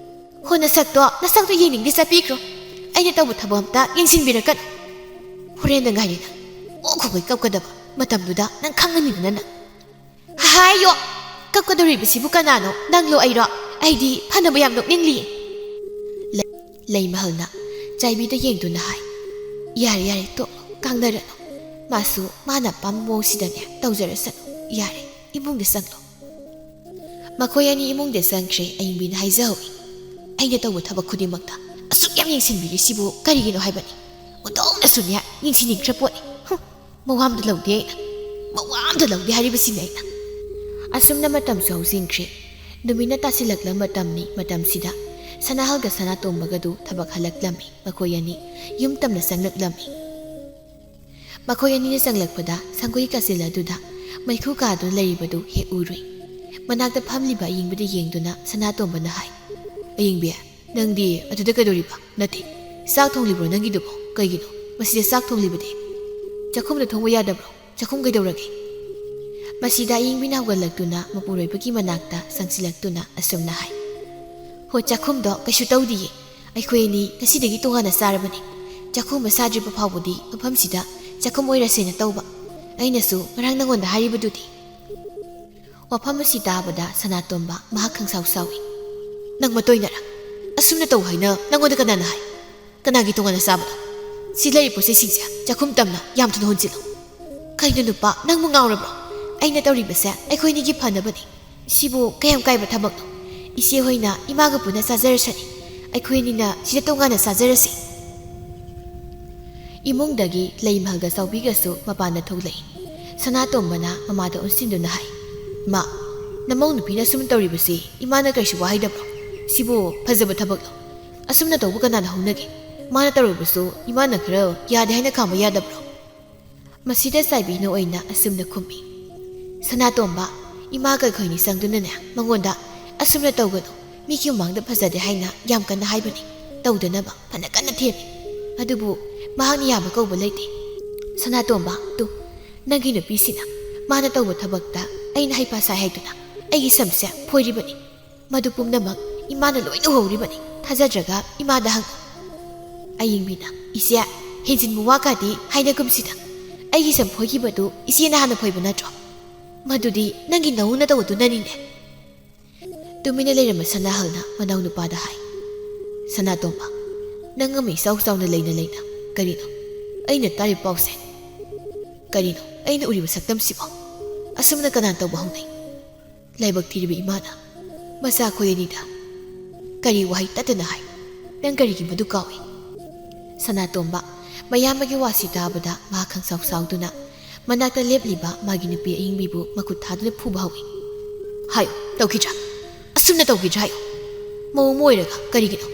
ꯍꯣ, ꯅꯁꯛꯇꯣ, ꯅꯁꯛꯇꯣ ꯌꯦꯡꯅꯤꯡꯗꯦ, ꯆꯠꯄꯤꯈ꯭ꯔꯣ꯫ ꯑꯩꯅ ꯇꯧꯕ ꯊꯕꯛ ꯑꯝꯇ ꯌꯦꯡꯁꯤꯟꯕꯤꯔꯛꯀꯅꯨ꯫ ꯍꯣꯔꯦꯟꯗ ꯉꯥꯏꯔꯦ ꯅꯪ ꯑꯣ ꯈꯨꯕꯩ ꯀꯞꯀꯗꯕ꯫ ꯃꯇꯝꯗꯨꯗ ꯅꯪ ꯈꯪꯉꯅꯤꯗꯅ ꯅꯪ꯫" "ꯍꯥꯏꯌꯣ! ꯀꯞꯀꯗꯧꯔꯤꯕꯁꯤꯕꯨ ꯀꯅꯥꯅꯣ? ꯅꯪꯂꯣ ꯑꯩꯔꯣ? ꯑꯩꯗꯤ ꯐꯅꯕ ꯌꯥꯝ ꯅꯣꯛꯅꯤꯡꯂꯤꯌꯦ꯫" ꯂꯩ-, ꯂꯩꯃꯍꯜꯅ ꯆꯥꯏꯕꯤꯗ ꯌꯦꯡꯗꯨꯅ ꯍꯥꯏ, "ꯌꯥꯔꯦ, ꯌꯥꯔꯦ, ꯇꯣꯛꯂꯣ, ꯀꯥꯡꯅꯔꯅꯨ꯫ ꯃꯥꯁꯨ ꯃꯥꯅ ꯑꯄꯥꯝꯕ ꯃꯑꯣꯡꯁꯤꯗꯅꯦ ꯇꯧꯖꯔꯁꯅꯨ꯫ ꯌꯥꯔꯦ, ꯏꯃꯨꯡꯗ ꯆꯪꯂꯣ꯫" ꯃꯈꯣꯏ ꯑꯅꯤ ꯏꯃꯨꯡꯗ ꯆꯪꯈ꯭ꯔꯦ꯫ ꯑꯌꯤꯡꯕꯤꯅ ꯍꯥꯏꯖꯍꯧꯏ, "ꯑꯩꯅ ꯇꯧꯕ ꯊꯕꯛ ꯈꯨꯗꯤꯡꯃꯛꯇ ꯑꯁꯨꯛ ꯌꯥꯝ ꯌꯦꯡꯁꯤꯟꯕꯤꯔꯤꯁꯤꯕꯨ ꯀꯔꯤꯒꯤꯅꯣ ꯍꯥꯏꯕꯅꯤ? ꯑꯣꯟꯊꯣꯛꯅꯁꯨꯅꯦ ꯌꯦꯡꯁꯤꯟꯅꯤꯡꯗ꯭ꯔ ꯄꯣꯠꯅꯤ꯫ ꯍꯨꯝ, ꯃꯋꯥ ꯑꯝꯇ ꯂꯧꯗꯦ ꯑꯩꯅ꯫ ꯃꯋꯥ ꯑꯝꯇ ꯂꯧꯗꯦ ꯍꯥꯏꯔꯤꯕꯁꯤꯅꯤ ꯑꯩꯅ꯫" ꯑꯁꯨꯝꯅ ꯃꯇꯝꯁꯨ ꯍꯧꯖꯤꯟꯈ꯭ꯔꯦ꯫ ꯅꯨꯃꯤꯠꯅ ꯇꯥꯁꯤꯜꯂꯛꯂꯕ ꯃꯇꯝꯅꯤ꯫ ꯃꯇꯝꯁꯤꯗ ꯁꯅꯥꯍꯜꯒ ꯁꯅꯥꯇꯣꯝꯕꯒꯗꯨ ꯊꯕꯛ ꯍꯜꯂꯛꯂꯝꯃꯤ꯫ ꯃꯈꯣꯏ ꯑꯅꯤ ꯌꯨꯝ ꯇꯝꯅ ꯆꯪꯂꯛꯂꯝꯃꯤ꯫ ꯃꯈꯣꯏ ꯑꯅꯤꯅ ꯆꯪꯂꯛꯄꯗ ꯁꯪꯒꯣꯏ ꯀꯥꯆꯤꯜ ꯑꯗꯨꯗ ꯃꯩꯈꯨ ꯀꯥꯗꯨꯅ ꯂꯩꯔꯤꯕꯗꯨ ꯍꯦꯛ ꯎꯔꯨꯏ꯫ ꯃꯅꯥꯛꯇ ꯐꯝꯂꯤꯕ ꯑꯌꯤꯡꯕꯤꯗ ꯌꯦꯡꯗꯨꯅ ꯁꯅꯥꯇꯣꯝꯕꯅ ꯍꯥꯏ, "ꯑꯌꯤꯡꯕꯤ, ꯅꯪꯗꯤ ꯑꯗꯨꯗ ꯀꯩꯗꯧꯔꯤꯕ? ꯅꯠꯇꯦ, ꯆꯥꯛ ꯊꯣꯡꯂꯤꯕ꯭ꯔꯣ ꯅꯪꯒꯤꯗꯨꯕꯣ? ꯀꯩꯒꯤꯅꯣ ꯃꯁꯤꯗ ꯆꯥꯛ ꯊꯣꯡꯂꯤꯕꯗꯤ? ꯆꯥꯛꯈꯨꯝꯗ ꯊꯣꯡꯕ ꯌꯥꯗꯕ꯭ꯔꯣ? ꯆꯥꯛꯈꯨꯝ ꯀꯩꯗꯧꯔꯒꯦ?" ꯃꯁꯤꯗ ꯑꯌꯤꯡꯕꯤꯅ ꯍꯧꯒꯠꯂꯛꯇꯨꯅ ꯃꯄꯨꯔꯣꯏꯕꯒꯤ ꯃꯅꯥꯛꯇ ꯆꯪꯁꯤꯜꯂꯛꯇꯨꯅ ꯑꯁꯨꯝꯅ ꯍꯥꯏ, "ꯍꯣ, ꯆꯥꯛꯈꯨꯝꯗꯣ ꯀꯩꯁꯨ ꯇꯧꯗꯤꯌꯦ꯫ ꯑꯩꯈꯣꯏ ꯑꯅꯤ ꯉꯁꯤꯗꯒꯤ ꯇꯣꯉꯥꯟꯅ ꯆꯥꯔꯕꯅꯤ꯫ ꯆꯥꯛꯈꯨꯝ ꯑꯃ ꯁꯥꯗ꯭ꯔꯤꯕ ꯐꯥꯎꯕꯗꯤ ꯃꯐꯝꯁꯤꯗ ꯆꯥꯛꯈꯨꯝ ꯑꯣꯏꯔꯁꯦꯅ ꯇꯧꯕ꯫ ꯑꯩꯅꯁꯨ ꯉꯔꯥꯡ ꯅꯉꯣꯟꯗ ꯍꯥꯏꯔꯤꯕꯗꯨꯗꯤ꯫" ꯋꯥꯐꯝ ꯑꯁꯤ ꯇꯥꯕꯗ ꯁꯅꯥꯇꯣꯝꯕ ꯃꯍꯥꯛ ꯈꯪꯁꯥꯎ ꯁꯥꯎꯏ꯫ "ꯅꯪ ꯃꯇꯣꯏꯅꯔ? ꯑꯁꯨꯝꯅ ꯇꯧ ꯍꯥꯏꯅ ꯅꯪꯉꯣꯟꯗ ꯀꯅꯥꯅ ꯍꯥꯏ? ꯀꯅꯥꯒꯤ ꯇꯣꯉꯥꯟꯅ ꯆꯥꯕꯅꯣ? ꯁꯤ ꯂꯩꯔꯤꯕ ꯄꯣꯠ ꯆꯩꯁꯤꯡꯁꯦ ꯆꯥꯛꯈꯨꯝ ꯇꯝꯅ ꯌꯥꯝ ꯊꯨꯅ ꯍꯣꯟꯖꯤꯜꯂꯨ꯫" "ꯀꯩꯅꯣ ꯅꯨꯄꯥ, ꯅꯪꯕꯨ ꯉꯥꯎꯔꯕ꯭ꯔꯣ? ꯑꯩꯅ ꯇꯧꯔꯤꯕꯁꯦ ꯑꯩꯈꯣꯏ ꯑꯅꯤꯒꯤ ꯐꯅꯕꯅꯤ꯫ ꯁꯤꯕꯨ ꯀꯌꯥꯝ ꯀꯥꯏꯕ ꯊꯕꯛꯅꯣ? ꯏꯆꯦ ꯍꯣꯏꯅ ꯏꯃꯥꯒ ꯄꯨꯟꯅ ꯆꯥꯖꯔꯁꯅꯤ꯫ ꯑꯩꯈꯣꯏ ꯑꯅꯤꯅ ꯁꯤꯗ ꯇꯣꯉꯥꯟꯅ ꯆꯥꯖꯔꯁꯤ꯫" ꯏꯃꯨꯡꯗꯒꯤ ꯂꯩꯃꯍꯜꯒ ꯆꯥꯎꯕꯤꯒꯁꯨ ꯃꯄꯥꯟꯗ ꯊꯣꯛꯂꯛꯏ꯫ ꯁꯅꯥꯇꯣꯝꯕꯅ ꯃꯃꯥꯗ ꯑꯣꯟꯁꯤꯟꯗꯨꯅ ꯍꯥꯏ, "ꯃꯥ, ꯅꯃꯧ ꯅꯨꯄꯤꯅ ꯑꯁꯨꯝ ꯇꯧꯔꯤꯕꯁꯤ ꯏꯃꯥꯅ ꯀꯔꯤꯁꯨ ꯋꯥꯍꯩꯗꯕ꯭ꯔꯣ? ꯁꯤꯕꯨ ꯐꯖꯕ ꯊꯕꯛꯂꯣ? ꯑꯁꯨꯝꯅ ꯇꯧꯕ ꯀꯅꯥꯅ ꯍꯧꯅꯒꯦ? ꯃꯥꯅ ꯇꯧꯔꯨꯕꯁꯨ ꯏꯃꯥꯅ ꯈꯔ ꯌꯥꯗꯦ ꯍꯥꯏꯅ ꯈꯥꯝꯕ ꯌꯥꯗꯕ꯭ꯔꯣ?" ꯃꯁꯤꯗ ꯆꯥꯏꯕꯤꯅ ꯑꯣꯏꯅ ꯑꯁꯨꯝꯅ ꯈꯨꯝꯃꯤ, "ꯁꯅꯥꯇꯣꯝꯕ, ꯏꯃꯥꯒ ꯑꯩꯈꯣꯏꯅꯤ ꯆꯪꯗꯨꯅꯅꯦ ꯃꯉꯣꯟꯗ 'ꯑꯁꯨꯝꯅ ꯇꯧꯒꯅꯨ, ꯃꯤꯒꯤ ꯃꯃꯥꯡꯗ ꯐꯖꯗꯦ' ꯍꯥꯏꯅ ꯌꯥꯝ ꯀꯟꯅ ꯍꯥꯏꯕꯅꯤ꯫ ꯇꯧꯗꯅꯕ ꯐꯅ ꯀꯟꯅ ꯊꯦꯝꯃꯤ꯫ ꯑꯗꯨꯕꯨ ꯃꯍꯥꯛꯅ ꯌꯥꯕ ꯀꯧꯕ ꯂꯩꯇꯦ꯫ ꯁꯅꯥꯇꯣꯝꯕ, ꯇꯨ, ꯅꯪꯒꯤ ꯅꯨꯄꯤꯁꯤꯅ ꯃꯥꯅ ꯇꯧꯕ ꯊꯕꯛꯇ ꯑꯩꯅ ꯍꯩꯄꯥ ꯁꯥꯏ ꯍꯥꯏꯗꯨꯅ ꯑꯩꯒꯤ ꯁꯝꯁꯦ ꯐꯣꯏꯔꯤꯕꯅꯤ꯫ ꯃꯗꯨ ꯄꯨꯝꯅꯃꯛ ꯏꯃꯥꯅ ꯂꯣꯏꯅ ꯎꯍꯧꯔꯤꯕꯅꯤ꯫ ꯊꯥꯖꯗ꯭ꯔꯒ ꯏꯃꯥꯗ ꯍꯪꯉꯨ꯫" ꯑꯌꯤꯡꯕꯤꯅ, "ꯏꯆꯦ, ꯍꯦꯟꯖꯤꯟꯕ ꯋꯥ ꯀꯥꯗꯤ ꯍꯥꯏꯅꯒꯨꯝꯁꯤꯗ꯫ ꯑꯩꯒꯤ ꯁꯝ ꯐꯣꯏꯈꯤꯕꯗꯨ ꯏꯆꯦꯅ ꯍꯥꯟꯅ ꯐꯣꯏꯕ ꯅꯠꯇ꯭ꯔꯣ? ꯃꯗꯨꯗꯤ ꯅꯪꯒꯤ ꯅꯧꯅ ꯇꯧꯕꯗꯨꯅꯅꯤꯅꯦ꯫" ꯇꯨꯃꯤꯟꯅ ꯂꯩꯔꯝꯕ ꯁꯅꯥꯍꯜꯅ ꯃꯅꯥꯎꯅꯨꯄꯥꯗ ꯍꯥꯏ, "ꯁꯅꯥꯇꯣꯝꯕ, ꯅꯪ ꯑꯃ ꯏꯆꯥꯎ ꯆꯥꯎꯅ ꯂꯩꯅ ꯂꯩꯅ ꯀꯔꯤꯅꯣ ꯑꯩꯅ ꯇꯥꯔꯤꯕ ꯄꯥꯎꯁꯦ? ꯀꯔꯤꯅꯣ ꯑꯩꯅ ꯎꯔꯤꯕ ꯁꯛꯇꯝꯁꯤꯕꯣ? ꯑꯁꯨꯝꯅ ꯀꯅꯥ ꯇꯧꯕ ꯍꯧꯅꯩ? ꯂꯥꯏꯕꯛ ꯊꯤꯔꯤꯕ ꯏꯃꯥꯅ ꯃꯆꯥ ꯑꯩꯈꯣꯏ ꯑꯅꯤꯗ ꯀꯔꯤ ꯋꯥꯍꯩ ꯇꯠꯇꯅ ꯍꯥꯏ? ꯅꯪ ꯀꯔꯤꯒꯤ ꯃꯗꯨ ꯀꯥꯎꯏ?" ꯁꯅꯥꯇꯣꯝꯕ ꯃꯌꯥꯝꯕꯒꯤ ꯋꯥꯁꯤ ꯇꯥꯕꯗ ꯃꯍꯥꯛ ꯈꯪꯁꯥꯎ ꯁꯥꯎꯗꯨꯅ ꯃꯅꯥꯛꯇ ꯂꯦꯞꯂꯤꯕ ꯃꯥꯒꯤ ꯅꯨꯄꯤ ꯑꯌꯤꯡꯕꯤꯕꯨ ꯃꯈꯨꯠ ꯊꯥꯗꯨꯅ ꯐꯨꯕ ꯍꯧꯏ꯫ "ꯍꯥꯏꯌꯨ, ꯇꯧꯈꯤꯗ꯭ꯔꯥ? ꯑꯁꯨꯝꯅ ꯇꯧꯈꯤꯗ꯭ꯔꯥ ꯍꯥꯏꯌꯨ꯫ ꯃꯧ ꯑꯃ ꯑꯣꯏꯔꯒ ꯀꯔꯤꯒꯤꯅꯣ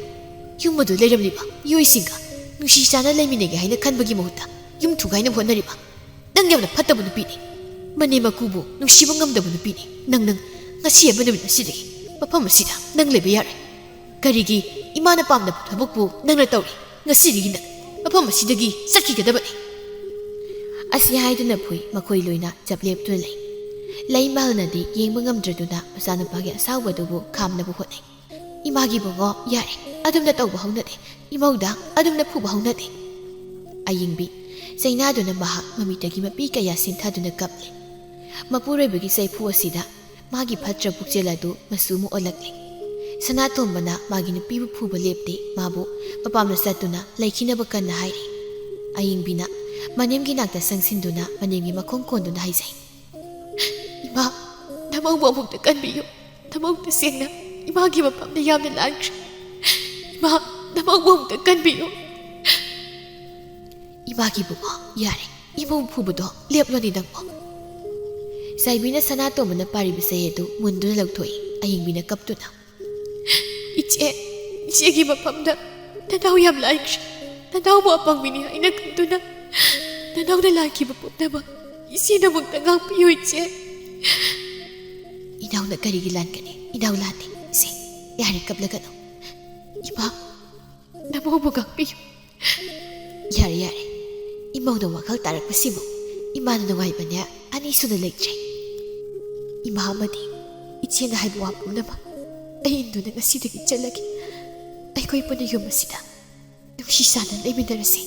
ꯌꯨꯝ ꯑꯗꯨ ꯂꯩꯔꯝꯂꯤꯕ ꯃꯤꯑꯣꯏꯁꯤꯡꯒ ꯅꯨꯡꯁꯤ ꯆꯥꯟꯅ ꯂꯩꯃꯤꯟꯅꯒꯦ ꯍꯥꯏꯅ ꯈꯟꯕꯒꯤ ꯃꯍꯨꯠꯇ ꯌꯨꯝ ꯊꯨꯒꯥꯏꯅꯕ ꯍꯣꯠꯅꯔꯤꯕ? ꯅꯪ ꯌꯥꯝꯅ ꯐꯠꯇꯕ ꯅꯨꯄꯤꯅꯤ꯫ ꯃꯅꯦꯝ ꯃꯀꯨꯕꯨ ꯅꯨꯡꯁꯤꯕ ꯉꯝꯗꯕ ꯅꯨꯄꯤꯅꯤ꯫ ꯅꯪ, ꯅꯪ, ꯉꯁꯤ ꯍꯥꯏꯕ ꯅꯨꯃꯤꯠ ꯑꯁꯤꯗꯒꯤ ꯃꯐꯝ ꯑꯁꯤꯗ ꯅꯪ ꯂꯩꯕ ꯌꯥꯔꯣꯏ꯫ ꯀꯔꯤꯒꯤ? ꯏꯃꯥꯅ ꯄꯥꯝꯗꯕ ꯊꯕꯛꯄꯨ ꯅꯪꯅ ꯇꯧꯔꯤ꯫ ꯉꯁꯤꯗꯒꯤ ꯅꯪ ꯃꯐꯝ ꯑꯁꯤꯗꯒꯤ ꯆꯠꯈꯤꯒꯗꯕꯅꯤ꯫ ꯑꯁꯤ ꯍꯥꯏꯗꯨꯅ ꯐꯨꯏ꯫ ꯃꯈꯣꯏ ꯂꯣꯏꯅ ꯆꯞ ꯂꯦꯞꯇꯨꯅ ꯂꯩ꯫ ꯂꯩꯃꯍꯜꯅꯗꯤ ꯌꯦꯡꯕ ꯉꯝꯗ꯭ꯔꯗꯨꯅ ꯃꯆꯥꯅꯨꯄꯥꯒꯤ ꯑꯁꯥꯎꯕ ꯑꯗꯨꯕꯨ ꯈꯥꯝꯅꯕ ꯍꯣꯠꯅꯩ꯫ "ꯏꯃꯥꯒꯤ ꯏꯕꯨꯡꯉꯣ, ꯌꯥꯔꯦ, ꯑꯗꯨꯝꯅ ꯇꯧꯕ ꯍꯧꯅꯗꯦ꯫ ꯏꯃꯧꯗ ꯑꯗꯨꯝꯅ ꯐꯨꯕ ꯍꯧꯅꯗꯦ"꯫ ꯑꯌꯤꯡꯕꯤ ꯆꯩꯅꯥꯗꯨꯅ ꯃꯍꯥꯛ ꯃꯃꯤꯠꯇꯒꯤ ꯃꯄꯤ ꯀꯌꯥ ꯁꯤꯟꯊꯗꯨꯅ ꯀꯞꯂꯤ꯫ ꯃꯄꯨꯔꯣꯏꯕꯒꯤ ꯆꯩꯐꯨ ꯑꯁꯤꯗ ꯃꯥꯒꯤ ꯐꯠꯇ꯭ꯔ ꯄꯨꯛꯆꯦꯜ ꯑꯗꯨ ꯃꯆꯨ ꯑꯃ ꯑꯣꯜꯂꯛꯂꯤ꯫ ꯁꯅꯥꯇꯣꯝꯕꯅ ꯃꯥꯒꯤ ꯅꯨꯄꯤꯕꯨ ꯐꯨꯕ ꯂꯦꯞꯇꯦ꯫ ꯃꯥꯕꯨ ꯃꯄꯥꯝꯗ ꯆꯠꯇꯨꯅ ꯂꯩꯈꯤꯅꯕ ꯀꯟꯅ ꯍꯥꯏꯔꯤ꯫ ꯑꯌꯤꯡꯕꯤꯅ ꯃꯅꯦꯝꯒꯤ ꯅꯥꯛꯇ ꯆꯪꯁꯤꯟꯗꯨꯅ ꯃꯅꯦꯝꯒꯤ ꯃꯈꯣꯡ ꯀꯣꯟꯗꯨꯅ ꯍꯥꯏꯖꯩ, "ꯏꯃꯥ, ꯅꯃꯧꯕꯨ ꯑꯃꯨꯛꯇ ꯀꯟꯕꯤꯌꯨ꯫ ꯅꯃꯧ ꯇꯁꯦꯡꯅ ꯏꯃꯥꯒꯤ ꯃꯐꯝꯗ ꯌꯥꯝꯅ ꯂꯥꯟꯈ꯭ꯔꯦ꯫ ꯏꯃꯥ, ꯅꯃꯧꯕꯨ ꯑꯃꯨꯛꯇ ꯀꯟꯕꯤꯌꯨ"꯫ "ꯏꯃꯥꯒꯤ ꯏꯕꯨꯡꯉꯣ, ꯌꯥꯔꯦ, ꯏꯃꯧ ꯐꯨꯕꯗꯣ ꯂꯦꯞꯂꯣꯅꯦ ꯅꯪꯕꯣ"꯫ ꯆꯥꯏꯕꯤꯅ ꯁꯅꯥꯇꯣꯝꯕꯅ ꯄꯥꯔꯤꯕ ꯆꯩ ꯑꯗꯨ ꯃꯨꯟꯗꯨꯅ ꯂꯧꯊꯣꯛꯏ꯫ ꯑꯌꯤꯡꯕꯤꯅ ꯀꯞꯇꯨꯅ, "ꯏꯆꯦ, ꯏꯆꯦꯒꯤ ꯃꯐꯝꯗ ꯅꯅꯥꯎ ꯌꯥꯝ ꯂꯥꯟꯈ꯭ꯔꯦ꯫ ꯅꯅꯥꯎꯕꯨ ꯑꯄꯪꯕꯤꯅꯤ ꯍꯥꯏꯅ ꯈꯟꯗꯨꯅ ꯅꯅꯥꯎꯅ ꯂꯥꯟꯈꯤꯕ ꯄꯨꯝꯅꯃꯛ ꯏꯆꯦꯅ ꯑꯃꯨꯛꯇ ꯉꯥꯛꯄꯤꯌꯨ, ꯏꯆꯦ"꯫ "ꯏꯅꯥꯎꯅ ꯀꯔꯤꯒꯤ ꯂꯥꯟꯒꯅꯤ? ꯏꯅꯥꯎ ꯂꯥꯟꯗꯦ꯫ ꯏꯆꯦ, ꯌꯥꯔꯦ, ꯀꯞꯂꯒꯅꯨ꯫ ꯏꯃꯥ, ꯅꯃꯧꯕꯨ ꯉꯥꯛꯄꯤꯌꯨ"꯫ "ꯌꯥꯔꯦ, ꯌꯥꯔꯦ꯫ ꯏꯃꯧꯅ ꯋꯥꯈꯜ ꯇꯥꯔꯛꯄꯁꯤꯕꯨ ꯏꯃꯥꯅ ꯅꯨꯡꯉꯥꯏꯕꯅꯦ ꯑꯅꯤꯁꯨꯅ ꯂꯩꯇ꯭ꯔꯦ꯫ ꯏꯃꯥ ꯑꯃꯗꯤ ꯏꯆꯦꯅ ꯍꯥꯏꯕ ꯋꯥ ꯄꯨꯝꯅꯃꯛ ꯑꯩ ꯏꯟꯗꯨꯅ ꯉꯁꯤꯗꯒꯤ ꯆꯠꯂꯒꯦ꯫ ꯑꯩꯈꯣꯏ ꯄꯨꯟꯅ ꯌꯨꯝ ꯑꯁꯤꯗ ꯅꯨꯡꯁꯤ ꯆꯥꯟꯅ ꯂꯩꯃꯤꯟꯅꯔꯁꯤ"꯫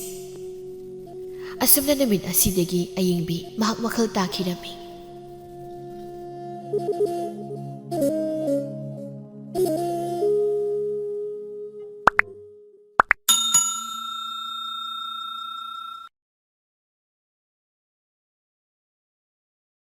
ꯑꯁꯨꯝꯅ ꯅꯨꯃꯤꯠ ꯑꯁꯤꯗꯒꯤ ꯑꯌꯤꯡꯕꯤ ꯃꯍꯥꯛ ꯋꯥꯈꯜ ꯇꯥꯈꯤꯔꯝꯃꯤ꯫